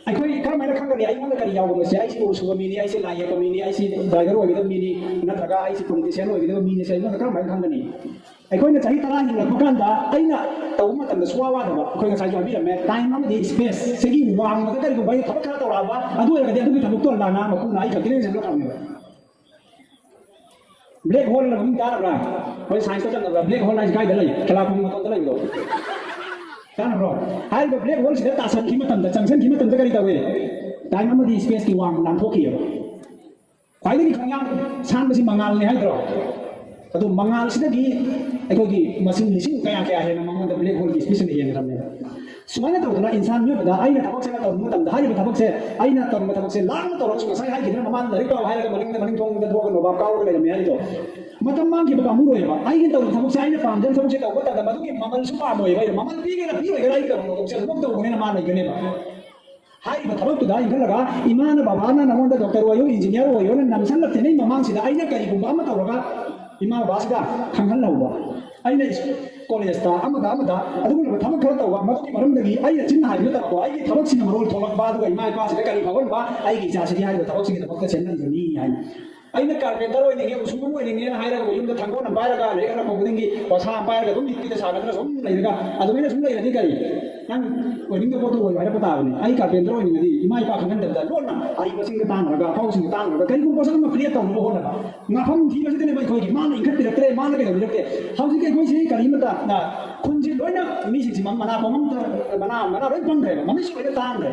ꯑꯩꯈꯣꯏ ꯀꯔꯝꯍꯥꯏꯅ ꯈꯪꯒꯅꯤ ꯑꯩꯉꯣꯟꯗ ꯀꯔꯤ ꯌꯥꯎꯕꯅꯣꯁꯦ? ꯑꯩꯁꯤ ꯎ ꯁꯨꯕ ꯃꯤꯅꯤ, ꯑꯩꯁꯤ ꯂꯥꯏ ꯌꯦꯛꯄ ꯃꯤꯅꯤ, ꯑꯩꯁꯤ ꯗ꯭ꯔꯥꯏꯚꯔ ꯑꯣꯏꯒꯗꯕ ꯃꯤꯅꯤ, ꯅꯠꯇ꯭ꯔꯒ ꯑꯩꯁꯤ ꯄꯣꯂꯤꯇꯤꯁꯤꯌꯥꯟ ꯑꯣꯏꯒꯗꯕ ꯃꯤꯅꯤ, ꯁꯦ ꯑꯩꯉꯣꯟꯗ ꯀꯔꯝꯍꯥꯏꯅ ꯈꯪꯒꯅꯤ? ꯑꯩꯈꯣꯏꯅ ꯆꯍꯤ ꯇꯔꯥ ꯍꯤꯡꯂꯛꯄ ꯀꯥꯟꯗ ꯑꯩꯅ ꯇꯧꯕ ꯃꯇꯝꯗ ꯁꯨꯡꯋꯥ ꯋꯥꯗꯕ, ꯑꯩꯈꯣꯏ ꯉꯁꯥꯏꯁꯨ ꯍꯥꯏꯕꯤꯔꯝꯃꯦ, ꯇꯥꯏꯝ ꯑꯃꯗꯤ ꯁ꯭ꯄꯦꯁ ꯁꯤꯒꯤ ꯋꯥꯡꯃꯗ ꯀꯔꯤꯒꯨꯝꯕ ꯑꯩꯅ ꯊꯕꯛ ꯈꯔ ꯇꯧꯔꯛꯑꯕ, ꯑꯗꯨ ꯑꯣꯏꯔꯒꯗꯤ ꯑꯗꯨꯒꯤ ꯊꯕꯛꯇꯣ ꯂꯥꯟꯅ ꯃꯄꯨꯅ ꯑꯩ ꯈꯛꯇꯅ ꯁꯦꯝꯂꯛꯈ꯭ꯔꯕꯅꯦꯕ꯫ ꯕ꯭ꯂꯦꯛ ꯍꯣꯜ ꯍꯥꯏꯅ ꯃꯃꯤꯡ ꯇꯥꯔꯕ꯭ꯔꯥ? ꯑꯩꯈꯣꯏ ꯁꯥꯏꯟꯁꯇ ꯇꯝꯅꯕ꯭ꯔꯥ? ꯕ꯭ꯂꯦꯛ ꯍꯣꯜ ꯍꯥꯏꯁꯤ ꯀꯥꯏꯗ ꯂꯩ? ꯈꯦꯂꯥꯈꯣꯡ ꯃꯇꯣꯟꯗ ꯂꯩꯕꯗꯣ꯫ ꯇꯥꯔꯕ꯭ꯔꯣ? ꯍꯥꯏꯔꯤꯕ ꯕ꯭ꯂꯦꯛ ꯍꯣꯜꯁꯤꯗ ꯇꯥꯁꯟꯈꯤꯕ ꯃꯇꯝꯗ, ꯆꯪꯁꯟꯈꯤꯕ ꯃꯇꯝꯗ ꯀꯔꯤ ꯇꯧꯏ? ꯇꯥꯏꯝ ꯑꯃꯗꯤ ꯁ꯭ꯄꯦꯁꯀꯤ ꯋꯥꯡꯃ ꯂꯥꯟꯊꯣꯛꯈꯤꯑꯕ꯫ ꯈ꯭ꯋꯥꯏꯗꯒꯤ ꯈꯣꯡꯌꯥꯝ ꯁꯥꯡꯕꯁꯤ ꯃꯉꯥꯜꯅꯤ ꯍꯥꯏꯗ꯭ꯔꯣ? ꯑꯗꯨ ꯃꯉꯥꯜꯁꯤꯗꯒꯤ ꯑꯩꯈꯣꯏꯒꯤ ꯃꯁꯤꯡ ꯂꯤꯁꯤꯡ ꯀꯌꯥ ꯀꯌꯥ ꯍꯦꯟꯅ ꯃꯉꯣꯟꯗ ꯕ꯭ꯂꯦꯛ ꯍꯣꯜꯒꯤ ꯁ꯭ꯄꯦꯁꯅ ꯍꯦꯟꯈ꯭ꯔꯕꯅꯦꯕ꯫ ꯁꯨꯃꯥꯏꯅ ꯇꯧꯗꯅ ꯏꯟꯁꯥꯟ ꯃꯤꯑꯣꯏꯕꯗ ꯑꯩꯅ ꯊꯕꯛꯁꯦ ꯇꯧꯕ ꯃꯇꯝꯗ, ꯍꯥꯏꯔꯤꯕ ꯊꯕꯛꯁꯦ, ꯑꯩꯅ ꯇꯧꯔꯤꯕ ꯊꯕꯛꯁꯦ ꯂꯥꯞꯅ ꯇꯧꯔꯒꯁꯨ, ꯉꯁꯥꯏ ꯍꯥꯏꯈꯤꯗꯅ ꯃꯃꯥꯡꯗ ꯂꯥꯏꯔꯤꯛ ꯄꯥꯎ ꯍꯥꯏꯔꯒ ꯃꯅꯤꯡꯗ, ꯃꯅꯤꯡ ꯊꯣꯡꯗ ꯊꯣꯛꯑꯒ ꯅꯣꯕꯥꯞ ꯀꯥꯎꯔꯒ ꯂꯩꯔꯝꯃꯦ ꯍꯥꯏꯔꯤꯗꯣ, ꯃꯇꯝ ꯃꯥꯡꯈꯤꯕ ꯄꯥꯝꯃꯨꯔꯣꯏꯕ꯫ ꯑꯩꯅ ꯇꯧꯔꯤꯕ ꯊꯕꯛꯁꯦ, ꯑꯩꯅ ꯄꯥꯝꯖꯕ ꯊꯕꯛꯁꯦ ꯇꯧꯕ ꯃꯇꯝꯗ ꯃꯗꯨꯒꯤ ꯃꯃꯜꯁꯨ ꯄꯥꯝꯃꯣꯏꯕ꯫ ꯑꯩꯅ ꯃꯃꯜ ꯄꯤꯒꯦꯔꯥ ꯄꯤꯔꯣꯏꯒꯦꯔꯥ ꯑꯩ ꯇꯧꯔꯤꯕ ꯊꯕꯛꯁꯦ ꯑꯗꯨꯃꯛ ꯇꯧꯕꯅꯤꯅ ꯃꯥ ꯂꯩꯒꯅꯦꯕ꯫ ꯍꯥꯏꯔꯤꯕ ꯊꯕꯛꯇꯨꯗ ꯏꯟꯈꯠꯂꯒ ꯏꯃꯥꯅ ꯕꯕꯥꯅ ꯅꯉꯣꯟꯗ ꯗꯣꯛꯇꯔ ꯑꯣꯏꯌꯨ, ꯏꯟꯖꯤꯅꯤꯌꯥꯔ ꯑꯣꯏꯌꯨꯅ ꯅꯝꯁꯤꯜꯂꯛꯇ꯭ꯔꯤꯉꯩ ꯃꯃꯥꯡꯁꯤꯗ ꯑꯩꯅ ꯀꯔꯤꯒꯨꯝꯕ ꯑꯃ ꯇꯧꯔꯒ ꯏꯃꯥ ꯕꯕꯥꯁꯤꯗ ꯈꯪꯍꯜꯍꯧꯕ꯫ ꯑꯩꯅ ꯀꯣꯂꯦꯖꯇ ꯑꯃꯗ ꯑꯃꯗ ꯑꯗꯨꯒꯨꯝꯂꯕ ꯊꯕꯛ ꯈꯔ ꯇꯧꯕ, ꯃꯗꯨꯒꯤ ꯃꯔꯝꯗꯒꯤ ꯑꯩꯅ ꯆꯤꯟꯅ ꯍꯥꯏꯕ ꯅꯠꯇꯕꯀꯣ, ꯑꯩꯒꯤ ꯊꯕꯛꯁꯤꯅ ꯃꯔꯣꯜ ꯊꯣꯛꯂꯛꯄ, ꯑꯗꯨꯒ ꯏꯃꯥ ꯏꯄꯥꯁꯤꯗ ꯀꯔꯤ ꯐꯥꯎꯍꯟꯕ, ꯑꯩꯒꯤ ꯏꯆꯥꯁꯤꯗꯤ ꯍꯥꯏꯔꯤꯕ ꯊꯕꯛꯁꯤꯒꯤꯗꯃꯛꯇ ꯁꯦꯝꯅꯔꯤꯕꯅꯤ ꯍꯥꯏꯅ꯫ ꯑꯩꯅ ꯀꯥꯔꯄꯦꯟꯇꯔ ꯑꯣꯏꯅꯤꯡꯉꯦ, ꯎꯁꯨꯕ ꯑꯣꯏꯅꯤꯡꯉꯦꯅ ꯍꯥꯏꯔꯒ ꯌꯨꯝꯗ ꯊꯥꯡꯒꯣꯜ ꯑꯃ ꯄꯥꯏꯔꯒ, ꯂꯥꯏꯔꯤꯛ ꯍꯜꯂꯛꯄ ꯈꯨꯗꯤꯡꯒꯤ ꯄꯣꯁꯥ ꯑꯃ ꯄꯥꯏꯔꯒ ꯑꯗꯨꯝ ꯂꯤꯠꯄꯤꯗ ꯁꯥꯟꯅꯗꯅ ꯁꯨꯝ ꯂꯩꯔꯒ ꯑꯗꯨꯃꯥꯏꯅ ꯁꯨꯝ ꯂꯩꯔꯗꯤ ꯀꯔꯤ? ꯅꯪ ꯑꯣꯏꯅꯤꯡꯗꯕ ꯄꯣꯠꯇꯣ ꯑꯣꯏꯌꯨ ꯍꯥꯏꯔꯛꯄ ꯇꯥꯕꯅꯤ꯫ ꯑꯩ ꯀꯥꯔꯄꯦꯟꯇꯔ ꯑꯣꯏꯅꯤꯡꯉꯗꯤ ꯏꯃꯥ ꯏꯄꯥ ꯈꯪꯍꯟꯗꯕꯤꯗ ꯂꯣꯟꯅ ꯑꯍꯩꯕꯁꯤꯡꯒ ꯇꯥꯟꯅꯔꯒ, ꯑꯐꯥꯎꯕꯁꯤꯡꯒ ꯇꯥꯟꯅꯔꯒ ꯀꯔꯤꯒꯨꯝꯕ ꯄꯣꯠꯁꯛ ꯑꯃ ꯀ꯭ꯔꯤꯌꯦꯠ ꯇꯧꯅꯕ ꯍꯣꯠꯅꯕ꯫ ꯉꯥꯐꯝ ꯊꯤꯕꯁꯤꯗꯅꯦꯕ ꯑꯩꯈꯣꯏꯒꯤ, ꯃꯥꯅ ꯏꯟꯈꯠꯄꯤꯔꯛꯇ꯭ꯔꯦ, ꯃꯥꯅ ꯀꯩꯗꯧꯕꯤꯔꯛꯇꯦ꯫ ꯍꯧꯖꯤꯛ ꯑꯩꯈꯣꯏꯁꯤ ꯀꯔꯤꯃꯇ, ꯅ, ꯈꯨꯟꯁꯤ ꯂꯣꯏꯅ ꯃꯤꯁꯤꯡꯁꯤ ꯃ-, ꯃꯅꯥ ꯄꯪꯉꯝ-, ꯃꯅꯥ, ꯃꯅꯥ ꯂꯣꯏ ꯄꯪꯈ꯭ꯔꯦꯕ, ꯃꯃꯤꯠꯁꯨ ꯂꯣꯏꯅ ꯇꯥꯡꯈ꯭ꯔꯦ꯫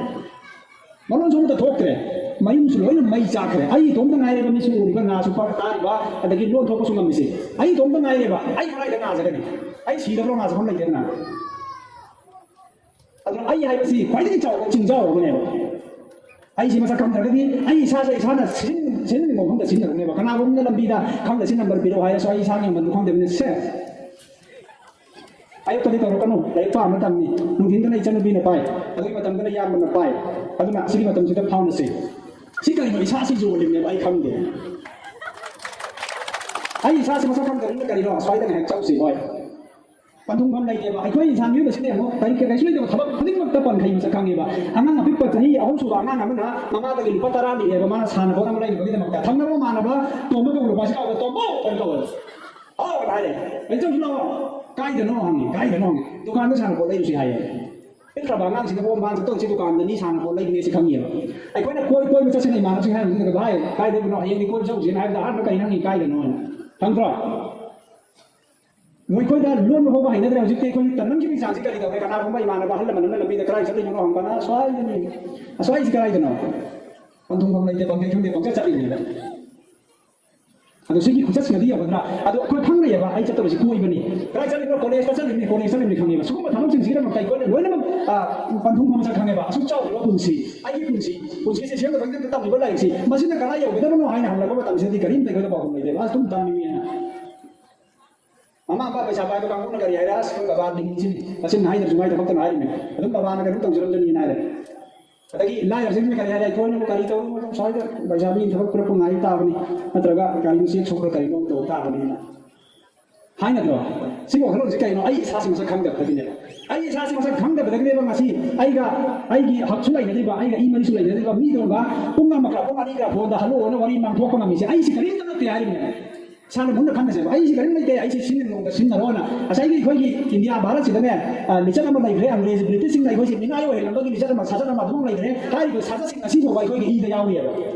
ꯃꯔꯣꯟꯁꯨ ꯑꯃꯠꯇ ꯊꯣꯛꯇ꯭ꯔꯦ꯫ ꯃꯌꯨꯝꯁꯨ ꯂꯣꯏꯅ ꯃꯩ ꯆꯥꯛꯈ꯭ꯔꯦ꯫ ꯑꯩ ꯏꯇꯣꯝꯇ ꯉꯥꯏꯔꯦꯕ ꯃꯤꯠꯁꯨ ꯎꯔꯤꯕ, ꯅꯥꯁꯨ ꯄ-, ꯇꯥꯔꯤꯕ, ꯑꯗꯒꯤ ꯂꯣꯟ ꯊꯣꯛꯄꯁꯨ ꯉꯝꯃꯤꯁꯦ꯫ ꯑꯩ ꯏꯇꯣꯝꯇ ꯉꯥꯏꯔꯦꯕ꯫ ꯑꯩ ꯀꯗꯥꯏꯗ ꯉꯥꯖꯒꯅꯤ? ꯑꯩ ꯁꯤꯗꯕ꯭ꯔꯣ? ꯉꯥꯖꯐꯝ ꯂꯩꯇꯦꯗꯅ꯫ ꯑꯗꯨꯅ ꯑꯩ ꯍꯥꯏꯕꯁꯤ ꯈ꯭ꯋꯥꯏꯗꯒꯤ ꯆꯥꯎꯕ ꯆꯤꯡꯖꯥꯎ ꯑꯃꯅꯦꯕ꯫ ꯑꯩꯁꯤ ꯃꯁꯛ ꯈꯪꯗ꯭ꯔꯒꯗꯤ ꯑꯩ ꯏꯁꯥꯁꯦ ꯏꯁꯥꯅ ꯁꯤꯖꯤꯟ-, ꯁꯤꯖꯤꯟꯅꯅꯤꯡꯕ ꯃꯐꯝꯗ ꯁꯤꯖꯤꯟꯅꯒꯅꯦꯕ꯫ ꯀꯅꯥꯒꯨꯝꯕꯅ ꯂꯝꯕꯤꯗ "ꯈꯪꯗ ꯁꯤ ꯅꯝꯕꯔ ꯄꯤꯔꯛꯑꯣ" ꯍꯥꯏꯔꯁꯨ ꯑꯩ ꯏꯁꯥꯒꯤ ꯅꯝꯕꯔꯗꯨ ꯈꯪꯗꯕꯅꯤꯅ ꯁꯦ꯫ ꯑꯌꯨꯛꯇꯗꯤ ꯇꯧꯔꯛꯀꯅꯨ, ꯂꯥꯏꯔꯤꯛ ꯄꯥꯕ ꯃꯇꯝꯅꯤ꯫ ꯅꯨꯡꯊꯤꯟꯗꯅ ꯏꯆꯟꯅꯨꯄꯤꯅ ꯄꯥꯏ, ꯑꯗꯨꯒꯤ ꯃꯇꯝꯗꯅ ꯏꯌꯥꯝꯕꯅ ꯄꯥꯏ꯫ ꯑꯗꯨꯅ ꯁꯤꯒꯤ ꯃꯇꯝꯁꯤꯗ ꯐꯥꯎꯅꯁꯤ꯫ ꯁꯤ ꯀꯔꯤꯅꯣ? ꯏꯁꯥꯁꯤ ꯌꯣꯜꯂꯤꯕꯅꯦꯕ, ꯑꯩ ꯈꯪꯗꯦ꯫ ꯑꯩ ꯏꯁꯥꯁꯤ ꯃꯁꯛ ꯈꯪꯗꯕꯅꯤꯅ ꯀꯔꯤꯅꯣ? ꯑꯁ꯭ꯋꯥꯏꯗ ꯉꯥꯏꯍꯥꯛ ꯆꯧꯁꯤ, ꯍꯣꯏ꯫ ꯄꯟꯊꯨꯡꯐꯝ ꯂꯩꯇꯦꯕ꯫ ꯑꯩꯈꯣꯏ ꯏꯟꯁꯥꯟ ꯃꯤꯑꯣꯏꯕꯁꯤꯅꯦ ꯑꯃꯨꯛ ꯀꯔꯤ ꯀꯔꯤꯁꯨ ꯂꯩꯇꯕ ꯊꯕꯛ ꯈꯨꯗꯤꯡꯃꯛꯇ ꯄꯟꯈꯩ ꯃꯁꯛ ꯈꯪꯉꯦꯕ꯫ ꯑꯉꯥꯡ ꯑꯄꯤꯛꯄ ꯆꯍꯤ ꯑꯍꯨꯝ ꯁꯨꯕ ꯑꯉꯥꯡ ꯑꯃꯅ ꯃꯃꯥꯗꯒꯤ ꯂꯨꯄꯥ ꯇꯔꯥ ꯅꯤꯔꯦꯕ, ꯃꯥꯅ ꯁꯥꯟꯅꯄꯣꯠ ꯑꯃ ꯂꯩꯅꯕꯒꯤꯗꯃꯛꯇ꯫ ꯊꯪꯅꯕ ꯃꯃꯥꯟꯅꯕ ꯇꯣꯝꯕ ꯀꯧꯕ ꯂꯨꯄꯥꯁꯤ ꯀꯥꯎꯕ, "ꯇꯣꯝꯕꯧ" ꯀꯩꯅꯣ ꯇꯧꯋꯦ꯫ "ꯍꯥꯎ" ꯍꯥꯏꯔꯦ꯫ "ꯑꯩ ꯆꯧꯁꯤ ꯂꯥꯛꯑꯣ"꯫ "ꯀꯥꯏꯗꯅꯣ?" ꯍꯪꯉꯦ꯫ "ꯀꯥꯏꯗꯅꯣ?" ꯍꯪꯉꯦ꯫ "ꯗꯨꯀꯥꯟꯗ ꯁꯥꯟꯅꯄꯣꯠ ꯂꯩꯔꯨꯁꯤ" ꯍꯥꯏꯌꯦ꯫ ꯄꯤꯛꯈ꯭ꯔꯕ ꯑꯉꯥꯡꯁꯤꯅ ꯃꯃꯥꯡ ꯆꯠꯇꯣꯏꯁꯤ ꯗꯨꯀꯥꯟꯗꯅꯤ, ꯁꯥꯟꯅꯄꯣꯠ ꯂꯩꯕꯅꯦꯁꯤ ꯈꯪꯉꯦꯕ꯫ ꯑꯩꯈꯣꯏꯅ ꯀꯣꯏ-, ꯀꯣꯏꯕ ꯆꯠꯁꯤꯅ ꯏꯃꯥꯟꯅꯕꯁꯤꯡ ꯍꯥꯏꯕꯁꯤꯗ, "ꯚꯥꯏ, ꯀꯥꯏꯗꯅꯣ? ꯍꯌꯦꯡꯗꯤ ꯀꯣꯏꯕ ꯆꯧꯁꯤꯅ" ꯍꯥꯏꯕꯗ ꯑꯍꯥꯟꯕ ꯀꯩ ꯍꯪꯉꯤ? "ꯀꯥꯏꯗꯅꯣ?" ꯍꯥꯏꯅ꯫ ꯈꯪꯗ꯭ꯔꯣ? ꯑꯩꯈꯣꯏꯗ ꯂꯣꯟꯕ ꯐꯥꯎꯕ ꯍꯩꯅꯗ꯭ꯔꯦ ꯍꯧꯖꯤꯛꯇꯤ꯫ ꯑꯩꯈꯣꯏ ꯇꯟꯃꯟꯈꯤꯕꯒꯤ ꯆꯥꯡꯁꯤ ꯀꯔꯤ ꯇꯧꯔꯦ? ꯀꯅꯥꯒꯨꯝꯕ ꯏꯃꯥꯟꯅꯕ ꯑꯍꯜ ꯂꯃꯟ ꯑꯃꯅ ꯂꯝꯕꯤꯗ "ꯀꯗꯥꯏ ꯆꯠꯂꯤꯅꯣ?" ꯍꯪꯕꯅ "ꯑꯁ꯭ꯋꯥꯏꯗꯅꯤ"꯫ "ꯑꯁ꯭ꯋꯥꯏꯁꯤ ꯀꯗꯥꯏꯗꯅꯣ?" ꯄꯟꯊꯨꯡꯐꯝ ꯂꯩꯇꯦ, ꯄꯟꯊꯨꯡꯐꯝ ꯈꯪꯗꯦ, ꯄꯪꯆꯠ ꯆꯠꯂꯤꯅꯦꯕ꯫ ꯑꯗꯣ ꯁꯤꯒꯤ ꯈꯨꯆꯠꯁꯤꯅꯗꯤ ꯌꯧꯒꯗ꯭ꯔꯥ? ꯑꯗꯣ ꯑꯩꯈꯣꯏ ꯈꯪꯅꯩꯌꯦꯕ, ꯑꯩ ꯆꯠꯇꯕꯁꯤ ꯀꯣꯏꯕꯅꯤ꯫ ꯀꯗꯥꯏ ꯆꯠꯂꯤꯅꯣ? ꯀꯣꯂꯦꯖꯇ ꯆꯠꯂꯤꯕꯅꯤ, ꯀꯣꯂꯦꯖ ꯆꯠꯂꯤꯕꯅꯤ ꯈꯪꯉꯦꯕ꯫ ꯁꯤꯒꯨꯝꯕ ꯊꯕꯛꯁꯤꯡꯁꯤꯒꯤꯗꯃꯛꯇ ꯑꯩꯈꯣꯏꯅ ꯂꯣꯏꯅꯃꯛ, ꯑ, ꯄꯟꯊꯨꯡ ꯐꯝ ꯃꯁꯛ ꯈꯪꯉꯦꯕ꯫ ꯑꯁꯨꯛ ꯆꯥꯎꯈ꯭ꯔꯕ ꯄꯨꯟꯁꯤ, ꯑꯩꯒꯤ ꯄꯨꯟꯁꯤ, ꯄꯨꯟꯁꯤꯁꯦ ꯁꯦꯝꯒꯗꯕꯒꯤꯗꯃꯛꯇ ꯇꯝꯂꯤꯕ ꯂꯥꯏꯔꯤꯛꯁꯤ, ꯃꯁꯤꯅ ꯀꯗꯥꯏ ꯌꯧꯒꯗꯕꯅꯣ ꯍꯥꯏꯅ ꯍꯪꯂꯛꯄ ꯃꯇꯝꯁꯤꯗꯗꯤ ꯀꯔꯤꯝꯇ ꯑꯩꯈꯣꯏꯗ ꯄꯥꯎꯈꯨꯝ ꯂꯩꯇꯦꯕ꯫ "ꯑꯁ, ꯑꯗꯨꯝ ꯇꯝꯃꯤꯅꯦꯅ"꯫ ꯃꯃꯥ ꯃꯄꯥ ꯄꯩꯁꯥ ꯄꯥꯏꯕ ꯀꯥꯡꯕꯨꯅ ꯀꯔꯤ ꯍꯥꯏꯔꯦ? "ꯑꯁ, ꯑꯩꯈꯣꯏ ꯕꯕꯥ ꯂꯤꯡꯁꯤꯅꯤ, ꯃꯆꯤꯟ ꯍꯥꯏꯗ꯭ꯔꯁꯨ ꯃꯥꯏ ꯊꯕꯛꯇꯅ ꯍꯥꯏꯔꯤꯅꯦ, ꯑꯗꯨꯝ ꯕꯕꯥꯅ ꯀꯩꯅꯣꯝ ꯇꯧꯖꯔꯝꯖꯅꯤꯅ" ꯍꯥꯏꯔꯦ꯫ ꯑꯗꯒꯤ ꯂꯥꯏꯔꯕꯁꯤꯡꯁꯤꯅ ꯀꯔꯤ ꯍꯥꯏꯔꯦ? "ꯑꯩꯈꯣꯏꯅꯕꯨ ꯀꯔꯤ ꯇꯧꯔꯨꯅꯣ? ꯁ꯭ꯋꯥꯏꯗ ꯄꯩꯁꯥ ꯃꯤꯒꯤ ꯊꯕꯛ ꯄꯤꯔꯛꯄ ꯉꯥꯏ ꯇꯥꯕꯅꯤ, ꯅꯠꯇ꯭ꯔꯒ ꯀꯔꯤꯅꯣ ꯆꯦꯛ ꯁꯨꯕ꯭ꯔꯥ ꯀꯔꯤꯅꯣ ꯇꯧ ꯇꯥꯕꯅꯤꯅ" ꯍꯥꯏꯅꯗ꯭ꯔꯣ? ꯁꯤ ꯋꯥꯈꯜꯂꯣꯟꯁꯤ ꯀꯩꯅꯣ? ꯑꯩ ꯏꯁꯥꯁꯤ ꯃꯁꯛ ꯈꯪꯗꯕꯗꯒꯤꯅꯦꯕ꯫ ꯑꯩ ꯏꯁꯥꯁꯤ ꯃꯁꯛ ꯈꯪꯗꯕꯗꯒꯤꯅꯦꯕ ꯉꯁꯤ ꯑꯩꯒ, ꯑꯩꯒꯤ ꯍꯛꯁꯨ ꯂꯩꯅꯔꯤꯕ, ꯑꯩꯒ ꯏ ꯃꯔꯤꯁꯨ ꯂꯩꯅꯔꯤꯕ ꯃꯤꯗꯨꯒ ꯄꯨꯡ ꯑꯃ ꯈꯔ, ꯄꯨꯡ ꯑꯅꯤ ꯈꯔ ꯐꯣꯟꯗ "ꯍꯜꯂꯣ" ꯑꯅ ꯋꯥꯔꯤ ꯉꯥꯡꯊꯣꯛꯄ ꯉꯝꯃꯤꯁꯦ ꯑꯩꯁꯤ ꯀꯔꯤꯝꯇ ꯅꯠꯇꯦ ꯍꯥꯏꯔꯤꯕꯅꯦꯕ꯫ ꯏꯁꯥꯅ ꯃꯨꯟꯅ ꯈꯟꯅꯁꯦꯕ꯫ ꯑꯩꯁꯤ ꯀꯔꯤꯝ ꯂꯩꯇꯦ, ꯑꯩꯁꯤ ꯁꯤꯟ ꯅꯣꯡꯗ ꯁꯤꯟꯅꯔꯣꯅ꯫ ꯉꯁꯥꯏꯒꯤ ꯑꯩꯈꯣꯏꯒꯤ ꯏꯟꯗꯤꯌꯥ ꯚꯥꯔꯠꯁꯤꯗꯅꯦ, ꯑ, ꯂꯤꯆꯠ ꯑꯃ ꯂꯩꯈ꯭ꯔꯦ, ꯑꯪꯒ꯭ꯔꯦꯖ ꯕ꯭ꯔꯤꯇꯤꯁꯁꯤꯡꯅ ꯑꯩꯈꯣꯏꯁꯤ ꯃꯤꯅꯥꯏ ꯑꯣꯏꯍꯜꯂꯝꯕꯒꯤ ꯂꯤꯆꯠ ꯑꯃ, ꯁꯥꯖꯠ ꯑꯃ ꯑꯗꯨꯝ ꯂꯩꯈ꯭ꯔꯦ꯫ ꯍꯥꯏꯔꯤꯕ ꯁꯥꯖꯠꯁꯤꯡ ꯑꯁꯤ ꯐꯥꯎꯕ ꯑꯩꯈꯣꯏꯒꯤ ꯏꯗ ꯌꯥꯎꯔꯤꯑꯕ꯫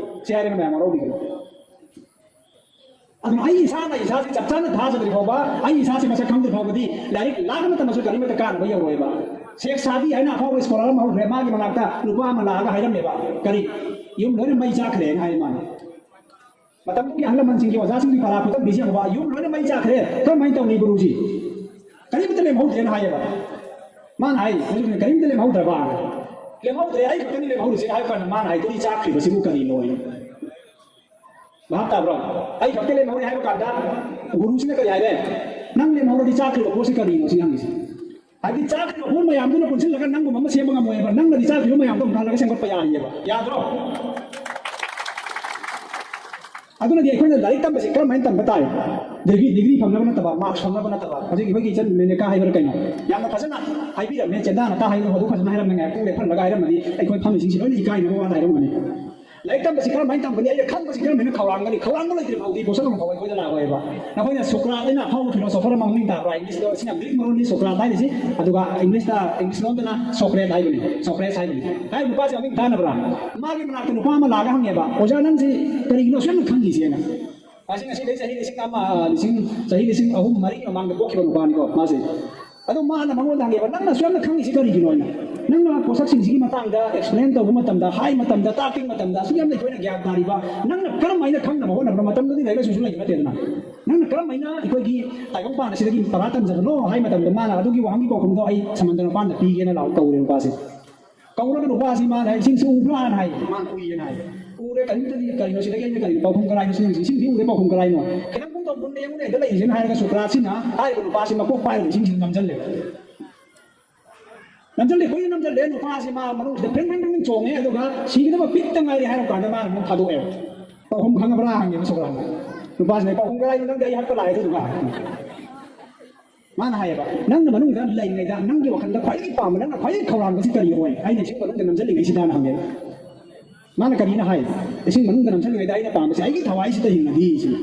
ꯁꯤ ꯍꯥꯏꯔꯒ ꯃꯌꯥꯝ ꯋꯥꯔꯧꯕꯤꯒꯅꯨ꯫ ꯑꯗꯨꯅ ꯑꯩ ꯏꯁꯥꯅ ꯏꯁꯥꯁꯤ ꯆꯞ ꯆꯥꯅ ꯊꯥꯖꯗ꯭ꯔꯤ ꯐꯥꯎꯕ, ꯑꯩ ꯏꯁꯥꯁꯤ ꯃꯁꯛ ꯈꯪꯗ꯭ꯔꯤ ꯐꯥꯎꯕꯗꯤ ꯂꯥꯏꯔꯤꯛ ꯂꯥꯛ ꯑꯃ ꯇꯝꯃꯁꯨ ꯀꯔꯤꯃꯠꯇ ꯀꯥꯟꯅꯕ ꯌꯧꯔꯣꯏꯕ꯫ ꯁꯦꯈ ꯁꯥꯗꯤ ꯍꯥꯏꯅ ꯑꯐꯥꯎꯕ ꯁ꯭ꯀꯣꯂꯔ ꯑꯃ ꯍꯧꯈ꯭ꯔꯦ, ꯃꯥꯒꯤ ꯃꯅꯥꯛꯇ ꯅꯨꯄꯥ ꯑꯃ ꯂꯥꯛꯑꯒ ꯍꯥꯏꯔꯝꯃꯦꯕ, "ꯀꯔꯤ, ꯌꯨꯝ ꯂꯣꯏꯅ ꯃꯩ ꯆꯥꯛꯈ꯭ꯔꯦꯅ" ꯍꯥꯏ ꯃꯥꯅ꯫ ꯃꯇꯝꯗꯨꯒꯤ ꯑꯍꯜ ꯂꯃꯟꯁꯤꯡꯒꯤ, ꯑꯣꯖꯥꯁꯤꯡꯒꯤ ꯄꯔꯥ ꯈꯨꯇꯝ ꯄꯤꯖꯕ, "ꯌꯨꯝ ꯂꯣꯏꯅ ꯃꯩ ꯆꯥꯛꯈ꯭ꯔꯦ, ꯀꯔꯝꯍꯥꯏꯅ ꯇꯧꯅꯤ ꯒꯨꯔꯨꯖꯤ? ꯀꯔꯤꯝꯇ ꯂꯦꯝꯍꯧꯗ꯭ꯔꯦꯅ" ꯍꯥꯏꯌꯦꯕ꯫ ꯃꯥꯅ ꯍꯥꯏ, "ꯍꯧꯖꯤꯛ ꯀꯔꯤꯝꯇ ꯂꯦꯝꯍꯧꯗ꯭ꯔꯕ?" "ꯂꯦꯝꯍꯧꯗ꯭ꯔꯦ, ꯑꯩ ꯈꯛꯇꯅꯤ ꯂꯦꯝꯍꯧꯔꯤꯁꯦ" ꯍꯥꯏꯕ ꯀꯥꯟꯗ ꯃꯥꯅ ꯍꯥꯏ, "ꯑꯗꯨꯗꯤ ꯆꯥꯛꯈ꯭ꯔꯤꯕꯁꯤꯕꯨ ꯀꯔꯤꯅꯣ?" ꯚꯥꯞ ꯇꯥꯕ꯭ꯔꯣ? "ꯑꯩ ꯈꯛꯇ ꯂꯦꯝꯍꯧꯔꯦ" ꯍꯥꯏꯕ ꯀꯥꯟꯗ ꯒꯨꯔꯨꯁꯤꯅ ꯀꯔꯤ ꯍꯥꯏꯔꯦ? "ꯅꯪ ꯂꯦꯝꯍꯧꯔꯗꯤ ꯆꯥꯛꯈ꯭ꯔꯤꯕ ꯄꯣꯠꯁꯤ ꯀꯔꯤꯅꯣ?" ꯁꯤ ꯍꯪꯉꯤꯁꯦ꯫ ꯍꯥꯏꯗꯤ ꯆꯥꯛꯈ꯭ꯔꯤꯕ ꯄꯣꯠ ꯃꯌꯥꯝꯗꯨꯅ ꯄꯨꯟꯁꯤꯜꯂꯒ ꯅꯪꯒꯨꯝꯕ ꯑꯃ ꯁꯦꯝꯕ ꯉꯝꯃꯣꯏꯕ, ꯅꯪꯅꯗꯤ ꯆꯥꯛꯈ꯭ꯔꯤꯕ ꯃꯌꯥꯝꯗꯣ ꯑꯃꯨꯛ ꯍꯜꯂꯒ ꯁꯦꯝꯒꯠꯄ ꯌꯥꯔꯤꯑꯕ꯫ ꯌꯥꯗ꯭ꯔꯣ? ꯑꯗꯨꯅꯗꯤ ꯑꯩꯈꯣꯏꯅ ꯂꯥꯏꯔꯤꯛ ꯇꯝꯕꯁꯤ ꯀꯔꯝꯍꯥꯏꯅ ꯇꯝꯕ ꯇꯥꯏ? ꯗꯤꯒ꯭ꯔꯤ, ꯗꯤꯒ꯭ꯔꯤ ꯐꯪꯅꯕ ꯅꯠꯇꯕ, ꯃꯥꯔꯛꯁ ꯐꯪꯅꯕ ꯅꯠꯇꯕ꯫ ꯍꯧꯖꯤꯛ ꯑꯩꯈꯣꯏꯒꯤ ꯏꯆꯟ ꯃꯦꯅꯦꯀꯥ ꯍꯥꯏꯕ꯭ꯔꯥ ꯀꯩꯅꯣ, ꯌꯥꯝꯅ ꯐꯖꯅ ꯍꯥꯏꯕꯤꯔꯝꯃꯦ꯫ ꯆꯦꯟꯗꯥꯅ ꯇꯥ ꯍꯥꯏꯕ ꯍꯧꯗꯣꯛ ꯐꯖꯅ ꯍꯥꯏꯔꯝꯃꯦ꯫ ꯉꯥꯏꯍꯥꯛꯇꯪ ꯂꯦꯞꯍꯜꯂꯒ ꯍꯥꯏꯔꯝꯃꯗꯤ ꯑꯩꯈꯣꯏ ꯐꯝꯃꯤꯁꯤꯡꯁꯤ ꯂꯣꯏꯅ ꯏꯀꯥꯏꯅꯕ ꯋꯥꯗ ꯍꯥꯏꯔꯝꯒꯅꯤ꯫ ꯂꯥꯏꯔꯤꯛ ꯇꯝꯕꯁꯤ ꯀꯔꯝꯍꯥꯏꯅ ꯇꯝꯒꯅꯤ? ꯑꯩꯅ ꯈꯪꯕꯁꯤ ꯀꯔꯝꯍꯥꯏꯅ ꯈꯧꯔꯥꯡꯒꯅꯤ? ꯈꯧꯔꯥꯡꯕ ꯂꯩꯇ꯭ꯔꯤ ꯐꯥꯎꯗꯤ ꯄꯣꯠꯁꯛ ꯑꯃ ꯐꯥꯎ ꯑꯩꯈꯣꯏꯗ ꯂꯥꯛꯑꯣꯏꯕ꯫ ꯅꯈꯣꯏꯅ ꯁꯣꯀ꯭ꯔꯥꯠ ꯍꯥꯏꯅ ꯑꯐꯥꯎꯕ ꯐꯤꯂꯣꯁꯣꯐꯔ ꯑꯃ ꯃꯃꯤꯡ ꯇꯥꯕ꯭ꯔꯥ? ꯏꯪꯂꯤꯁꯇ, ꯁꯤꯅ ꯒ꯭ꯔꯤꯛ ꯃꯔꯣꯟꯅꯤ ꯁꯣꯀ꯭ꯔꯥꯠ ꯍꯥꯏꯔꯤꯁꯤ, ꯑꯗꯨꯒ ꯏꯪꯂꯤꯁꯇ, ꯏꯪꯂꯤꯁ ꯂꯣꯟꯗꯅ ꯁꯣꯀ꯭ꯔꯦꯠ ꯍꯥꯏꯕꯅꯤ, ꯁꯣꯀ꯭ꯔꯦꯠꯁ ꯍꯥꯏꯕꯅꯤ꯫ ꯍꯥꯏꯔꯤꯕ ꯅꯨꯄꯥꯁꯤ ꯃꯃꯤꯡ ꯇꯥꯅꯕ꯭ꯔꯥ? ꯃꯥꯒꯤ ꯃꯅꯥꯛꯇ ꯅꯨꯄꯥ ꯑꯃ ꯂꯥꯛꯑꯒ ꯍꯪꯉꯦꯕ, "ꯑꯣꯖꯥ, ꯅꯪꯁꯤ ꯀꯔꯤꯒꯤꯅꯣ ꯑꯁꯨꯛ ꯌꯥꯝꯅ ꯈꯪꯉꯤꯁꯦꯅ?" ꯃꯁꯤ ꯉꯁꯤꯗꯩ ꯆꯍꯤ ꯂꯤꯁꯤꯡ ꯑꯃ, ꯂꯤꯁꯤꯡ, ꯆꯍꯤ ꯂꯤꯁꯤꯡ ꯑꯍꯨꯝ ꯃꯔꯤꯒꯤ ꯃꯃꯥꯡꯗ ꯄꯣꯛꯈꯤꯕ ꯅꯨꯄꯥꯅꯤꯀꯣ ꯃꯥꯁꯦ꯫ ꯑꯗꯣ ꯃꯥꯅ ꯃꯉꯣꯟꯗ ꯍꯪꯉꯦꯕ, "ꯅꯪꯅ ꯑꯁꯨꯛ ꯌꯥꯝꯅ ꯈꯪꯉꯤꯁꯤ ꯀꯔꯤꯒꯤꯅꯣ?" ꯍꯥꯏꯅ꯫ "ꯅꯪꯅ ꯄꯣꯠꯁꯛꯁꯤꯡꯁꯤꯒꯤ ꯃꯇꯥꯡꯗ ꯑꯦꯛꯁꯄ꯭ꯂꯦꯟ ꯇꯧꯕ ꯃꯇꯝꯗ, ꯍꯥꯏ ꯃꯇꯝꯗ, ꯇꯥꯛꯄ ꯃꯇꯝꯗ ꯑꯁꯨꯛ ꯌꯥꯝꯅ ꯑꯩꯈꯣꯏꯅ ꯒ꯭ꯌꯥꯟ ꯇꯥꯔꯤꯕ, ꯅꯪꯅ ꯀꯔꯝ ꯍꯥꯏꯅ ꯈꯪꯅꯕ ꯍꯣꯠꯅꯕꯅꯣ?" ꯃꯇꯝꯗꯨꯗꯤ ꯂꯥꯏꯔꯤꯛ ꯂꯥꯏꯁꯨꯁꯨ ꯂꯩꯕ ꯅꯠꯇꯦꯗꯅ꯫ "ꯅꯪꯅ ꯀꯔꯝ ꯍꯥꯏꯅ ꯑꯩꯈꯣꯏꯒꯤ ꯇꯥꯏꯕꯪ ꯄꯥꯟ ꯑꯁꯤꯗꯒꯤ ꯄꯔꯥ ꯇꯝꯖꯕꯅꯣ?" ꯍꯥꯏ ꯃꯇꯝꯗ ꯃꯥꯅ ꯑꯗꯨꯒꯤ ꯋꯥꯍꯪꯒꯤ ꯄꯥꯎꯈꯨꯝꯗꯣ ꯑꯩ ꯁꯃꯟꯗꯅ ꯄꯥꯟꯗ ꯄꯤꯒꯦꯅ ꯂꯥꯎ ꯀꯧꯔꯦ ꯅꯨꯄꯥꯁꯦ꯫ ꯀꯧꯔꯒ ꯅꯨꯄꯥꯁꯤ ꯃꯥꯅ ꯍꯥꯏ, "ꯏꯁꯤꯡꯁꯤ ꯎꯕ꯭ꯔꯥꯅ?" ꯍꯥꯏ꯫ ꯃꯥꯅ "ꯎꯏꯌꯦꯅ" ꯍꯥꯏ꯫ "ꯎꯔꯦ, ꯀꯔꯤꯝꯇꯗꯤ ꯀꯔꯤꯅꯣ ꯁꯤꯗꯒꯤ ꯑꯩꯅ ꯀꯔꯤꯅꯣ ꯄꯥꯎꯈꯨꯝ ꯀꯔꯥꯏꯅꯣ ꯁꯤ ꯌꯦꯡꯁꯤ, ꯏꯁꯤꯡꯁꯤ ꯎꯔꯦ, ꯄꯥꯎꯈꯨꯝ ꯀꯔꯥꯏꯅꯣ?" "ꯈꯤꯇꯪ ꯄꯨꯡ ꯇꯧ ꯃꯨꯟꯅ ꯌꯦꯡꯉꯨꯅꯦ, ꯑꯗ ꯂꯩꯔꯤꯁꯦꯅ" ꯍꯥꯏꯔꯒ ꯁꯨꯀ꯭ꯔꯥꯠꯁꯤꯅ ꯍꯥꯏꯔꯤꯕ ꯅꯨꯄꯥꯁꯤ ꯃꯀꯣꯛ ꯄꯥꯏꯔꯒ ꯏꯁꯤꯡꯁꯤ ꯅꯝꯁꯤꯜꯂꯦ꯫ ꯅꯝꯁꯤꯜꯂꯦ, ꯀꯨꯏꯅ ꯅꯝꯁꯤꯜꯂꯦ, ꯅꯨꯄꯥꯁꯤ ꯃꯥ ꯃꯅꯨꯡꯁꯤꯗ ꯐ꯭ꯔꯤꯡ ꯐ꯭ꯔꯤꯡ ꯐ꯭ꯔꯤꯡ ꯆꯣꯡꯉꯦ, ꯑꯗꯨꯒ ꯁꯤꯒꯗꯕ ꯄꯤꯛꯇ ꯉꯥꯏꯔꯦ ꯍꯥꯏꯔ ꯀꯥꯟꯗ ꯃꯥꯅ ꯑꯃꯨꯛ ꯊꯥꯗꯣꯛꯑꯦꯕ꯫ "ꯄꯥꯎꯈꯨꯝ ꯈꯪꯉꯕ꯭ꯔꯥ?" ꯍꯪꯉꯦꯕ ꯁꯨꯀ꯭ꯔꯥꯠꯅ꯫ ꯅꯨꯄꯥꯁꯤꯅ, "ꯄꯥꯎꯈꯨꯝ ꯀꯔꯥꯏꯅꯣ, ꯅꯪꯗꯤ ꯑꯩ ꯍꯥꯠꯄ ꯂꯥꯛꯑꯦ ꯑꯗꯨꯗꯨꯒ?" ꯃꯥꯅ ꯍꯥꯏꯌꯦꯕ, "ꯅꯪꯅ ꯃꯅꯨꯡꯗ ꯂꯩꯔꯤꯉꯩꯗ ꯅꯪꯒꯤ ꯋꯥꯈꯜꯗ ꯈ꯭ꯋꯥꯏꯗꯒꯤ ꯄꯥꯝꯕ, ꯅꯪꯅ ꯈ꯭ꯋꯥꯏꯗꯒꯤ ꯈꯧꯔꯥꯡꯕꯁꯤ ꯀꯔꯤ ꯑꯣꯏ? ꯑꯩꯅ ꯏꯁꯤꯡ ꯃꯅꯨꯡꯗ ꯅꯝꯁꯤꯜꯂꯤꯉꯩꯁꯤꯗꯅ" ꯍꯪꯉꯦꯕ꯫ ꯃꯥꯅ ꯀꯔꯤꯅ ꯍꯥꯏ? "ꯏꯁꯤꯡ ꯃꯅꯨꯡꯗ ꯅꯝꯁꯤꯜꯂꯤꯉꯩꯗ ꯑꯩꯅ ꯄꯥꯝꯕꯁꯤ ꯑꯩꯒꯤ ꯊꯋꯥꯏꯁꯤꯗ ꯍꯤꯡꯉꯗꯤ ꯁꯤꯅꯤ꯫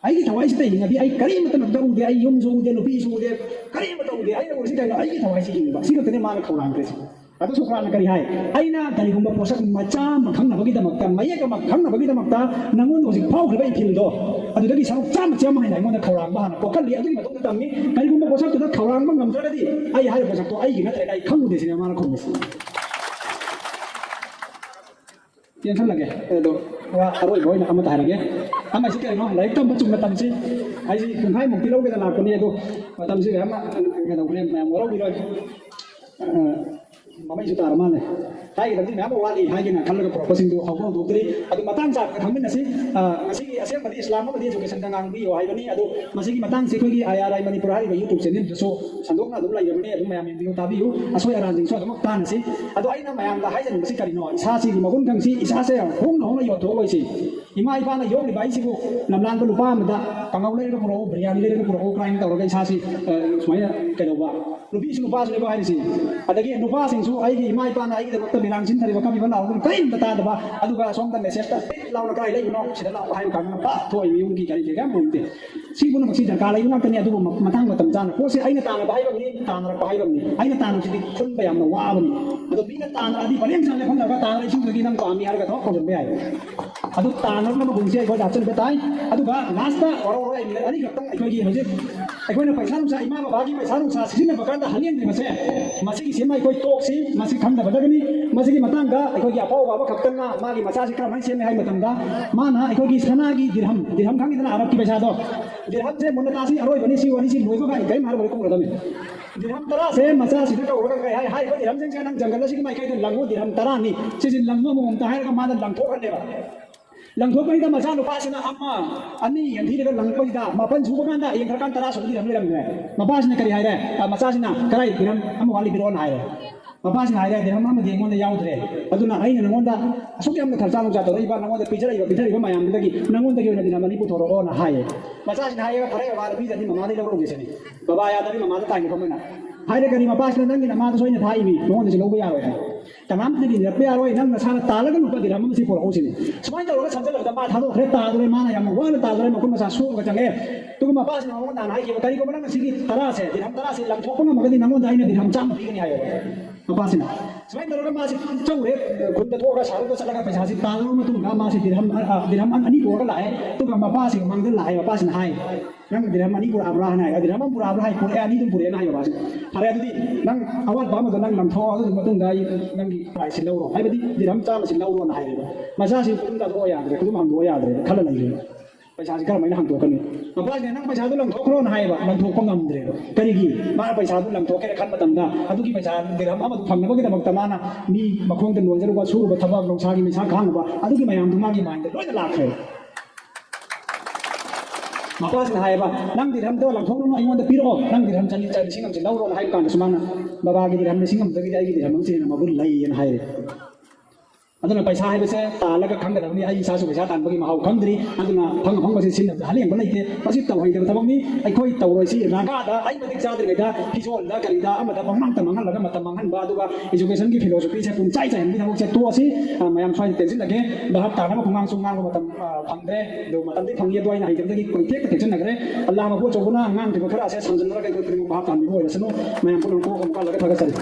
ꯑꯩꯒꯤ ꯊꯋꯥꯏꯁꯤꯗ ꯍꯤꯡꯉꯗꯤ ꯑꯩ ꯀꯔꯤꯃꯠꯇ ꯃꯗꯨꯗ ꯎꯗꯦ, ꯑꯩ ꯌꯨꯝꯁꯨ ꯎꯗꯦ, ꯅꯨꯄꯤꯁꯨ ꯎꯗꯦ, ꯀꯔꯤꯃꯠꯇ ꯎꯗꯦ꯫ ꯑꯩꯅ ꯎꯔꯤꯁꯤ ꯀꯩꯅꯣ? ꯑꯩꯒꯤ ꯊꯋꯥꯏꯁꯤ ꯍꯤꯡꯕ꯫ ꯁꯤ ꯈꯛꯇꯅꯤ ꯃꯥꯅ ꯈꯧꯔꯥꯡꯈ꯭ꯔꯤꯁꯤ"꯫ ꯑꯗꯨ ꯁꯣꯀ꯭ꯔꯥꯠꯅ ꯀꯔꯤ ꯍꯥꯏ? "ꯑꯩꯅ ꯀꯔꯤꯒꯨꯝꯕ ꯄꯣꯠꯁꯛ ꯃꯆꯥ ꯑꯃ ꯈꯪꯅꯕꯒꯤꯗꯃꯛꯇ, ꯃꯌꯦꯛ ꯑꯃ ꯈꯪꯅꯕꯒꯤꯗꯃꯛꯇ ꯅꯪꯉꯣꯟꯗ ꯍꯧꯖꯤꯛ ꯐꯥꯎꯈ꯭ꯔꯤꯕ ꯏꯊꯤꯜꯗꯣ, ꯑꯗꯨꯗꯒꯤ ꯁꯔꯨꯛ ꯆꯥꯝꯃ ꯆꯦꯝꯃꯣ" ꯍꯥꯏꯅ ꯑꯩꯉꯣꯟꯗ ꯈꯧꯔꯥꯡꯕ ꯍꯥꯟꯅ ꯄꯣꯛꯍꯜꯂꯤ꯫ ꯑꯗꯨꯒꯤ ꯃꯇꯨꯡꯗ ꯇꯝꯃꯤ, "ꯀꯔꯤꯒꯨꯝꯕ ꯄꯣꯠꯁꯛꯇꯨꯗ ꯈꯧꯔꯥꯡꯕ ꯉꯝꯗ꯭ꯔꯒꯗꯤ ꯑꯩ ꯍꯥꯏꯔꯤꯕ ꯄꯣꯠꯁꯛꯇꯣ ꯑꯩꯒꯤ ꯅꯠꯇ꯭ꯔꯦꯅ ꯑꯩ ꯈꯪꯉꯨꯗꯦ" ꯁꯤꯅꯦ ꯃꯥꯅ ꯈꯨꯝꯃꯤꯁꯦ꯫ ꯇꯦꯟꯁꯜꯂꯒꯦ ꯑꯗꯣ, ꯋꯥ ꯑꯔꯣꯏꯕ ꯑꯣꯏꯅ ꯑꯃꯇ ꯍꯥꯏꯔꯒꯦ꯫ ꯑꯃꯁꯤ ꯀꯔꯤꯅꯣ, ꯂꯥꯏꯔꯤꯛ ꯇꯝꯕ ꯆꯨꯝꯅ ꯇꯝꯁꯤ꯫ ꯑꯩꯁꯤ ꯄꯨꯡꯈꯥꯏꯃꯨꯛꯇꯤ ꯂꯧꯒꯦꯗ ꯂꯥꯛꯄꯅꯤ, ꯑꯗꯣ ꯃꯇꯝꯁꯤ ꯃꯌꯥꯝ ꯀꯩꯗꯧꯈ꯭ꯔꯦ, ꯃꯌꯥꯝ ꯋꯥꯔꯧꯕꯤꯔꯣꯏ꯫ ꯑ, ꯃꯃꯩꯁꯨ ꯇꯥꯔ ꯃꯥꯜꯂꯦ꯫ ꯍꯥꯏꯒꯗꯕꯗꯤ ꯃꯌꯥꯝ ꯑꯃ ꯋꯥꯠꯂꯤ ꯍꯥꯏꯒꯦꯅ ꯈꯜꯂꯒ ꯄꯨꯔꯛꯄꯁꯤꯡꯗꯨ ꯍꯧꯕ ꯍꯧꯗꯣꯛꯇ꯭ꯔꯤ꯫ ꯑꯗꯨ ꯃꯇꯥꯡ ꯆꯥꯗꯅ ꯈꯪꯃꯤꯟꯅꯁꯤ꯫ ꯑ, ꯉꯁꯤꯒꯤ ꯑꯁꯦꯡꯕꯗꯤ ꯏꯁꯂꯥꯝ ꯑꯃꯗꯤ ꯏꯖꯨꯀꯦꯁꯟꯗ ꯉꯥꯡꯕꯤꯌꯣ ꯍꯥꯏꯕꯅꯤ꯫ ꯑꯗꯨ ꯃꯁꯤꯒꯤ ꯃꯇꯥꯡꯁꯤ ꯑꯩꯈꯣꯏꯒꯤ ꯑꯥꯏ ꯑꯥꯔ ꯑꯥꯏ ꯃꯅꯤꯄꯨꯔ ꯍꯥꯏꯔꯤꯕ YouTube ꯆꯦꯅꯦꯜꯗꯁꯨ ꯁꯟꯗꯣꯛꯅ ꯑꯗꯨꯝ ꯂꯩꯔꯕꯅꯤ꯫ ꯑꯗꯨꯝ ꯃꯌꯥꯝ ꯌꯦꯡꯕꯤꯌꯨ, ꯇꯥꯕꯤꯌꯨ꯫ ꯑꯁꯣꯏ ꯑꯔꯥꯟꯁꯤꯡꯁꯨ ꯑꯗꯨꯃꯛ ꯇꯥꯟꯅꯁꯤ꯫ ꯑꯗꯣ ꯑꯩꯅ ꯃꯌꯥꯝꯗ ꯍꯥꯏꯖꯅꯤꯡꯕꯁꯤ ꯀꯔꯤꯅꯣ? ꯏꯁꯥꯁꯤꯒꯤ ꯃꯒꯨꯟ ꯈꯪꯁꯤ, ꯏꯁꯥꯁꯦ ꯍꯣꯡꯅ ꯍꯣꯡꯅ ꯌꯣꯟꯊꯣꯛꯑꯣꯏꯁꯤ꯫ ꯏꯃꯥ ꯏꯄꯥꯅ ꯌꯣꯛꯂꯤꯕ ꯑꯩꯁꯤꯕꯨ ꯂꯝꯂꯥꯟꯕ ꯂꯨꯄꯥ ꯑꯃꯗ ꯀꯥꯡꯉꯧ ꯂꯩꯔꯒ ꯄꯨꯔꯛꯎ, ꯕꯤꯔꯌꯥꯅꯤ ꯂꯩꯔꯒ ꯄꯨꯔꯛꯎ ꯀꯥꯏꯅ ꯇꯧꯔꯒ ꯏꯁꯥꯁꯤ, ꯑ, ꯁꯨꯃꯥꯏꯅ ꯀꯩꯗꯧꯕ? ꯅꯨꯄꯤꯁꯨ ꯅꯨꯄꯥꯁꯨꯅꯦꯕ ꯍꯥꯏꯔꯤꯁꯤ꯫ ꯑꯗꯒꯤ ꯅꯨꯄꯥꯁꯤꯡꯁꯨ ꯑꯩꯒꯤ ꯏꯃꯥ ꯏꯄꯥꯅ ꯑꯩꯒꯤꯗꯃꯛꯇ ꯃꯤꯔꯥꯡ ꯁꯤꯟꯊꯔꯤꯕ ꯀꯞꯄꯤꯕ ꯂꯥꯎꯕꯗꯨ ꯀꯔꯤꯝꯇ ꯇꯥꯗꯕ, ꯑꯗꯨꯒ ꯑꯁꯣꯝꯗ ꯃꯦꯁꯦꯖꯇ ꯇꯤꯠ ꯂꯥꯎꯅ "ꯀꯗꯥꯏ ꯂꯩꯕꯅꯣ? ꯁꯤꯗ ꯂꯥꯛꯑꯣ" ꯍꯥꯏꯕ ꯀꯥꯟꯗ ꯄꯥꯛ ꯊꯣꯛꯏ ꯌꯨꯝꯒꯤ ꯀꯔꯤ ꯀꯔꯤ ꯀꯌꯥꯝ ꯎꯗꯦ꯫ ꯁꯤ ꯄꯨꯝꯅꯃꯛꯁꯤ ꯗꯔꯀꯥꯔ ꯂꯩꯕ ꯉꯥꯛꯇꯅꯤ꯫ ꯑꯗꯨꯕꯨ ꯃ-, ꯃꯇꯥꯡ ꯃꯇꯝ ꯆꯥꯅ ꯄꯣꯠꯁꯦ ꯑꯩꯅ ꯇꯥꯟꯅꯕ ꯍꯥꯏꯕ ꯑꯃꯅꯤ, ꯇꯥꯟꯅꯔꯛꯄ ꯍꯥꯏꯕ ꯑꯃꯅꯤ꯫ ꯑꯩꯅ ꯇꯥꯟꯅꯕꯁꯤꯗꯤ ꯈꯨꯟꯕ ꯌꯥꯝꯅ ꯋꯥꯕꯅꯤ꯫ ꯑꯗꯣ ꯃꯤꯅ ꯇꯥꯟꯅꯔꯗꯤ ꯄꯔꯦꯡ ꯁꯥꯡꯅ ꯐꯝꯅꯔꯒ "ꯇꯥꯟꯅꯔ ꯏꯁꯤꯡꯗꯒꯤ ꯅꯪ ꯄꯥꯝꯃꯤ" ꯍꯥꯏꯔꯒ ꯊꯕꯛ ꯇꯧꯁꯤꯟꯕ ꯌꯥꯏ꯫ ꯑꯗꯨ ꯇꯥꯟꯅꯕ ꯃꯒꯨꯟꯁꯦ ꯑꯩꯈꯣꯏꯗ ꯍꯥꯞꯆꯤꯟꯕ ꯇꯥꯏ꯫ ꯑꯗꯨꯒ ꯂꯥꯁꯇ ꯋꯥꯔꯧ ꯋꯥꯔꯧ ꯑꯅꯤꯈꯛꯇꯪ ꯑꯩꯈꯣꯏꯒꯤ ꯍꯧꯖꯤꯛ ꯑꯩꯈꯣꯏꯅ ꯄꯩꯁꯥ ꯅꯨꯡꯁꯥ, ꯏꯃꯥ ꯕꯕꯥꯒꯤ ꯄꯩꯁꯥ ꯅꯨꯡꯁꯥ ꯁꯤꯖꯤꯟꯅꯕ ꯀꯥꯟꯗ ꯍꯟꯅꯤꯡꯗ꯭ꯔꯤꯕꯁꯦ, ꯃꯁꯤꯒꯤꯁꯤꯃ ꯑꯩꯈꯣꯏ ꯇꯣꯛꯁꯤ, ꯃꯁꯤ ꯈꯪꯗꯕꯗꯒꯤꯅꯤ꯫ ꯃꯁꯤꯒꯤ ꯃꯇꯥꯡꯗ ꯑꯩꯈꯣꯏꯒꯤ ꯑꯄꯥꯎ ꯕꯥꯕ ꯈꯛꯇꯪꯅ ꯃꯥꯒꯤ ꯃꯆꯥꯁꯤ ꯀꯔꯝꯍꯥꯏꯅ ꯁꯦꯝꯃꯦ ꯍꯥꯏꯕ ꯃꯇꯝꯗ, ꯃꯥꯅ ꯑꯩꯈꯣꯏꯒꯤ ꯁꯅꯥꯒꯤ ꯗꯤꯔꯍꯝ, ꯗꯤꯔꯍꯝ ꯈꯪꯉꯤꯗꯅ, ꯑꯔꯕꯀꯤ ꯄꯩꯁꯥꯗꯣ, ꯗꯤꯔꯍꯝꯁꯦ ꯃꯨꯟꯅ ꯇꯥꯁꯤ, ꯑꯔꯣꯏꯕꯅꯤ, ꯁꯤ ꯋꯥꯔꯤꯁꯤ ꯂꯣꯏꯕꯒ ꯑꯩ ꯀꯔꯤꯝ ꯍꯥꯏꯔꯣꯏ, ꯀꯣꯛꯂꯗꯝꯃꯤ꯫ ꯗꯤꯔꯍꯝ ꯇꯔꯥꯁꯦ ꯃꯆꯥꯁꯤꯗ ꯀꯧꯔꯒ ꯀꯩ ꯍꯥꯏ? "ꯍꯥꯏꯔꯤꯕ ꯗꯤꯔꯍꯝꯁꯤꯡꯁꯦ ꯅꯪ ꯖꯪꯒꯜ ꯑꯁꯤꯒꯤ ꯃꯥꯏꯀꯩꯗ ꯂꯪꯉꯨ, ꯗꯤꯔꯍꯝ ꯇꯔꯥꯅꯤ, ꯁꯤꯁꯤ ꯂꯪꯉꯨ ꯑꯃꯃꯝꯇ" ꯍꯥꯏꯔꯒ ꯃꯥꯅ ꯂꯪꯊꯣꯛꯍꯜꯂꯦꯕ꯫ ꯂꯪꯊꯣꯛꯄꯁꯤꯗ ꯃꯆꯥꯅꯨꯄꯥꯁꯤꯅ ꯑꯃ, ꯑꯅꯤ ꯌꯦꯟꯊꯤꯔꯒ ꯂꯪꯉꯛꯄꯁꯤꯗ, ꯃꯥꯄꯟ ꯁꯨꯕ ꯀꯥꯟꯗ ꯌꯦꯡꯊꯔꯀꯥꯟꯗ ꯇꯔꯥ ꯁꯨꯕ ꯗꯤꯔꯍꯝ ꯂꯩꯔꯝꯃꯦ꯫ ꯃꯄꯥꯁꯤꯅ ꯀꯔꯤ ꯍꯥꯏꯔꯦ? ꯑ, ꯃꯆꯥꯁꯤꯅ, "ꯀꯗꯥꯏ ꯗꯤꯔꯍꯝ ꯑꯃ ꯋꯥꯠꯂꯤ, ꯄꯤꯔꯛꯑꯣꯅ" ꯍꯥꯏꯔꯦ꯫ ꯃꯄꯥꯁꯤꯅ ꯍꯥꯏꯔꯦ, "ꯗꯤꯔꯍꯝ ꯑꯃꯗꯤ ꯑꯩꯉꯣꯟꯗ ꯌꯥꯎꯗ꯭ꯔꯦ, ꯑꯗꯨꯅ ꯑꯩꯅ ꯅꯉꯣꯟꯗ ꯑꯁꯨꯛ ꯌꯥꯝꯅ ꯈꯔꯆꯥ ꯅꯨꯡꯆꯥ ꯇꯧꯔꯛꯏꯕ, ꯅꯉꯣꯟꯗ ꯄꯤꯖꯔꯛꯏꯕ, ꯄꯤꯊꯔꯛꯏꯕ ꯃꯌꯥꯝꯗꯨꯗꯒꯤ ꯅꯉꯣꯟꯗꯒꯤ ꯑꯣꯏꯅ ꯗꯤꯔꯍꯝ ꯑꯅꯤ ꯄꯨꯊꯣꯔꯛꯑꯣꯅ" ꯍꯥꯏꯌꯦ꯫ ꯃꯆꯥꯁꯤꯅ ꯍꯥꯏꯌꯦ, "ꯐꯔꯦ ꯕꯕꯥ, ꯄꯤꯗ꯭ꯔꯗꯤ ꯃꯃꯥꯗꯒꯤ ꯂꯧꯔꯨꯒꯦ" ꯁꯤꯅꯤ꯫ ꯕꯕꯥ ꯌꯥꯗꯕꯤ ꯃꯃꯥꯗ ꯇꯥꯏꯅꯕ ꯑꯃꯅ ꯍꯥꯏꯔꯒꯅꯤ, ꯃꯄꯥꯁꯤꯅ, "ꯅꯪꯒꯤ ꯅꯃꯥꯗꯁꯨ ꯑꯩꯅ ꯊꯥꯛꯏꯃꯤ, ꯃꯉꯣꯟꯗꯁꯨ ꯂꯧꯕ ꯌꯥꯔꯣꯏ" ꯍꯥꯏ꯫ ꯀꯅꯥꯝꯇꯗꯤ ꯅꯤꯔꯛꯄ ꯌꯥꯔꯣꯏ, ꯅꯪ ꯅꯁꯥꯅ ꯇꯥꯜꯂꯒ ꯂꯨꯄꯥ ꯗꯤꯔꯍꯝ ꯑꯃ ꯁꯤ ꯄꯨꯔꯛꯎ ꯁꯤꯅꯤ꯫ ꯁꯨꯃꯥꯏꯅ ꯇꯧꯔꯒ ꯁꯝꯖꯜꯂꯒ ꯃꯥ ꯊꯥꯗꯣꯛꯈ꯭ꯔꯦ, ꯇꯥꯗ꯭ꯔꯦ, ꯃꯥꯅ ꯌꯥꯝꯅ ꯋꯥꯅ ꯇꯥꯜꯂꯒ ꯃꯈꯨꯠ ꯃꯁꯥ ꯁꯣꯛꯑꯒ ꯆꯪꯉꯦ꯫ ꯑꯗꯨꯒ ꯃꯄꯥꯁꯤꯅ ꯃꯉꯣꯟꯗ ꯍꯥꯟꯅ ꯍꯥꯏꯈꯤꯕ, "ꯀꯔꯤꯒꯨꯝꯕ ꯅꯪꯅ ꯁꯤꯒꯤ ꯇꯔꯥꯁꯦ, ꯗꯤꯔꯍꯝ ꯇꯔꯥꯁꯦ ꯂꯪꯊꯣꯛꯄ ꯉꯝꯃꯒꯗꯤ ꯅꯉꯣꯟꯗ ꯑꯩꯅ ꯗꯤꯔꯍꯝ ꯆꯥꯝꯃ ꯄꯤꯒꯅꯤ" ꯍꯥꯏꯌꯦꯕ ꯃꯄꯥꯁꯤꯅ꯫ ꯁꯨꯃꯥꯏꯅ ꯇꯧꯔꯒ ꯃꯥꯁꯤ ꯆꯧꯔꯦ, ꯈꯨꯟꯗ ꯊꯣꯛꯑꯒ ꯁꯍꯔꯗ ꯆꯠꯂꯒ ꯄꯩꯁꯥꯁꯤ ꯇꯥꯜꯂꯕ ꯃꯇꯨꯡꯗ ꯃꯥꯁꯤ ꯗꯤꯔꯍꯝ, ꯑ, ꯗꯤꯔꯍꯝ ꯑꯅꯤ ꯄꯨꯔꯒ ꯂꯥꯛꯑꯦ꯫ ꯑꯗꯨꯒ ꯃꯄꯥꯁꯤꯒꯤ ꯃꯥꯡꯗ ꯂꯥꯛꯑꯦ꯫ ꯃꯄꯥꯁꯤꯅ ꯍꯥꯏ, "ꯅꯪ ꯗꯤꯔꯍꯝ ꯑꯅꯤ ꯄꯨꯔꯛꯑꯕ꯭ꯔꯥ?" ꯍꯥꯏꯅ ꯍꯥꯏ꯫ "ꯗꯤꯔꯍꯝ ꯑꯃ ꯄꯨꯔꯛꯑꯕ꯭ꯔꯥ?" ꯍꯥꯏ꯫ "ꯄꯨꯔꯛꯑꯦ, ꯑꯅꯤ ꯑꯗꯨꯝ ꯄꯨꯔꯛꯑꯦꯅ" ꯍꯥꯏꯌꯣ ꯃꯥꯁꯤꯅ꯫ "ꯐꯔꯦ, ꯑꯗꯨꯗꯤ ꯅꯪ ꯑꯋꯥꯠꯄ ꯑꯃꯗꯣ ꯅꯪ ꯂꯪꯊꯣꯛꯑꯣ, ꯑꯗꯨꯒꯤ ꯃꯇꯨꯡꯗ ꯑꯩ ꯅꯪꯒꯤ ꯄ꯭ꯔꯥꯏꯖꯁꯤ ꯂꯧꯔꯣ, ꯍꯥꯏꯕꯗꯤ ꯗꯤꯔꯍꯝ ꯆꯥꯝꯃꯁꯤ ꯂꯧꯔꯣꯅ" ꯍꯥꯏꯔꯦꯕ꯫ ꯃꯆꯥꯁꯤ ꯈꯨꯗꯨꯝ ꯆꯥꯊꯣꯛꯑꯣ ꯌꯥꯗ꯭ꯔꯦ, ꯈꯨꯗꯨꯝ ꯍꯥꯡꯗꯣꯛꯑꯣ ꯌꯥꯗ꯭ꯔꯦ, ꯈꯜꯂ ꯂꯩꯔꯦꯕ꯫ "ꯄꯩꯁꯥꯁꯤ ꯀꯔꯝꯍꯥꯏꯅ ꯍꯥꯡꯗꯣꯛꯀꯅꯤ?" ꯃꯄꯥꯁꯤꯅ, "ꯅꯪ ꯄꯩꯁꯥꯗꯣ ꯂꯪꯊꯣꯛꯈ꯭ꯔꯣꯅ" ꯍꯥꯏꯌꯦꯕ, ꯂꯪꯊꯣꯛꯄ ꯉꯝꯗ꯭ꯔꯦꯕ꯫ ꯀꯔꯤꯒꯤ? ꯃꯥꯅ ꯄꯩꯁꯥꯗꯨ ꯂꯪꯊꯣꯛꯀꯦꯅ ꯈꯟꯕ ꯃꯇꯝꯗ ꯑꯗꯨꯒꯤ ꯄꯩꯁꯥ ꯗꯤꯔꯍꯝ ꯑꯃꯗꯨ ꯐꯪꯅꯕꯒꯤꯗꯃꯛꯇ ꯃꯥꯅ ꯃꯤ ꯃꯈꯣꯡꯗ ꯅꯣꯟꯖꯔꯨꯕ, ꯁꯨꯔꯨꯕ ꯊꯕꯛ, ꯅꯨꯡꯁꯥꯒꯤ ꯃꯩꯁꯥ ꯈꯥꯡꯉꯨꯕ, ꯑꯗꯨꯒꯤ ꯃꯌꯥꯝꯗꯨ ꯃꯥꯒꯤ ꯃꯥꯏꯟꯗ ꯂꯣꯏꯅ ꯂꯥꯛꯈ꯭ꯔꯦ꯫ ꯃꯄꯥꯁꯤꯅ ꯍꯥꯏꯌꯦꯕ, "ꯅꯪ ꯗꯤꯔꯍꯝꯗꯣ ꯂꯪꯊꯣꯛꯂꯨꯅꯨ, ꯑꯩꯉꯣꯟꯗ ꯄꯤꯔꯛꯑꯣ, ꯅꯪ ꯗꯤꯔꯍꯝ ꯆꯅꯤ, ꯂꯤꯁꯤꯡ ꯑꯃꯁꯤ ꯂꯧꯔꯣꯅ" ꯍꯥꯏꯕ ꯀꯥꯟꯗꯁꯨ ꯃꯥꯅ, "ꯕꯕꯥꯒꯤ ꯗꯤꯔꯍꯝ ꯂꯤꯁꯤꯡ ꯑꯃꯗꯒꯤꯗꯤ ꯑꯩꯒꯤ ꯗꯤꯔꯍꯝ ꯑꯃꯁꯤꯅ ꯍꯦꯟꯅ ꯃꯒꯨꯟ ꯂꯩꯌꯦꯅ" ꯍꯥꯏꯔꯦ꯫ ꯑꯗꯨꯅ ꯄꯩꯁꯥ ꯍꯥꯏꯕꯁꯦ ꯇꯥꯜꯂꯒ ꯈꯪꯒꯗꯕꯅꯤ꯫ ꯑꯩ ꯏꯁꯥꯁꯨ ꯄꯩꯁꯥ ꯇꯥꯟꯕꯒꯤ ꯃꯍꯥꯎ ꯈꯪꯗ꯭ꯔꯤ, ꯑꯗꯨꯅ ꯑꯐꯪ ꯑꯐꯪꯕꯁꯤ ꯁꯤꯖꯤꯟꯅꯕꯗ ꯑꯍꯦꯟꯕ ꯂꯩꯇꯦ꯫ ꯃꯁꯤ ꯇꯧꯍꯩꯗꯕ ꯊꯕꯛꯅꯤ꯫ ꯑꯩꯈꯣꯏ ꯇꯧꯔꯣꯏꯁꯤ꯫ ꯅꯥꯒꯥꯗ ꯑꯩ ꯃꯇꯤꯛ ꯆꯥꯗ꯭ꯔꯤꯉꯩꯗ ꯐꯤꯖꯣꯜꯗ ꯀꯔꯤꯗ ꯑꯃꯗ ꯄꯪꯃꯥꯡꯇ ꯃꯥꯡꯍꯜꯂꯒ ꯃꯇꯝ ꯃꯥꯡꯍꯟꯕ, ꯑꯗꯨꯒ educationꯒꯤ philosophyꯁꯦ ꯄꯨꯝꯆꯥꯏ ꯆꯥꯏꯍꯟꯕꯒꯤ ꯊꯕꯛꯁꯦ ꯇꯣꯛꯑꯁꯤ꯫ ꯑ, ꯃꯌꯥꯝ ꯁ꯭ꯋꯥꯏꯗ ꯇꯦꯟꯁꯤꯜꯂꯒꯦ꯫ ꯚꯥꯞ ꯇꯥꯅꯕ ꯈꯣꯡꯉꯥꯡꯁꯨ ꯉꯥꯡꯕ ꯃꯇꯝ, ꯑ, ꯐꯪꯗ꯭ꯔꯦ꯫ ꯑꯗꯨ ꯃꯇꯝꯗꯤ ꯐꯪꯉꯤ, ꯑꯗꯨ ꯑꯩꯅ ꯍꯩꯇꯕꯗꯒꯤ ꯀꯣꯏꯊꯦꯛꯇ ꯊꯦꯛꯆꯟꯅꯈ꯭ꯔꯦ꯫ ꯑꯜꯂꯥꯍ ꯃꯄꯨ ꯑꯆꯧꯕꯅ ꯉꯥꯡꯈꯤꯕ ꯈꯔ ꯑꯁꯦ ꯁꯝꯖꯤꯟꯅꯔꯒ ꯑꯩꯈꯣꯏ ꯈꯨꯗꯤꯡꯃꯛ ꯚꯥꯞ ꯇꯥꯍꯟꯕꯤꯕ ꯑꯣꯏꯔꯁꯅꯨ꯫ ꯃꯌꯥꯝ ꯄꯨꯝꯅꯃꯛ ꯀꯣꯛ ꯑꯃꯨꯛ ꯀꯜꯂꯒ ꯊꯥꯒꯠꯆꯔꯤ꯫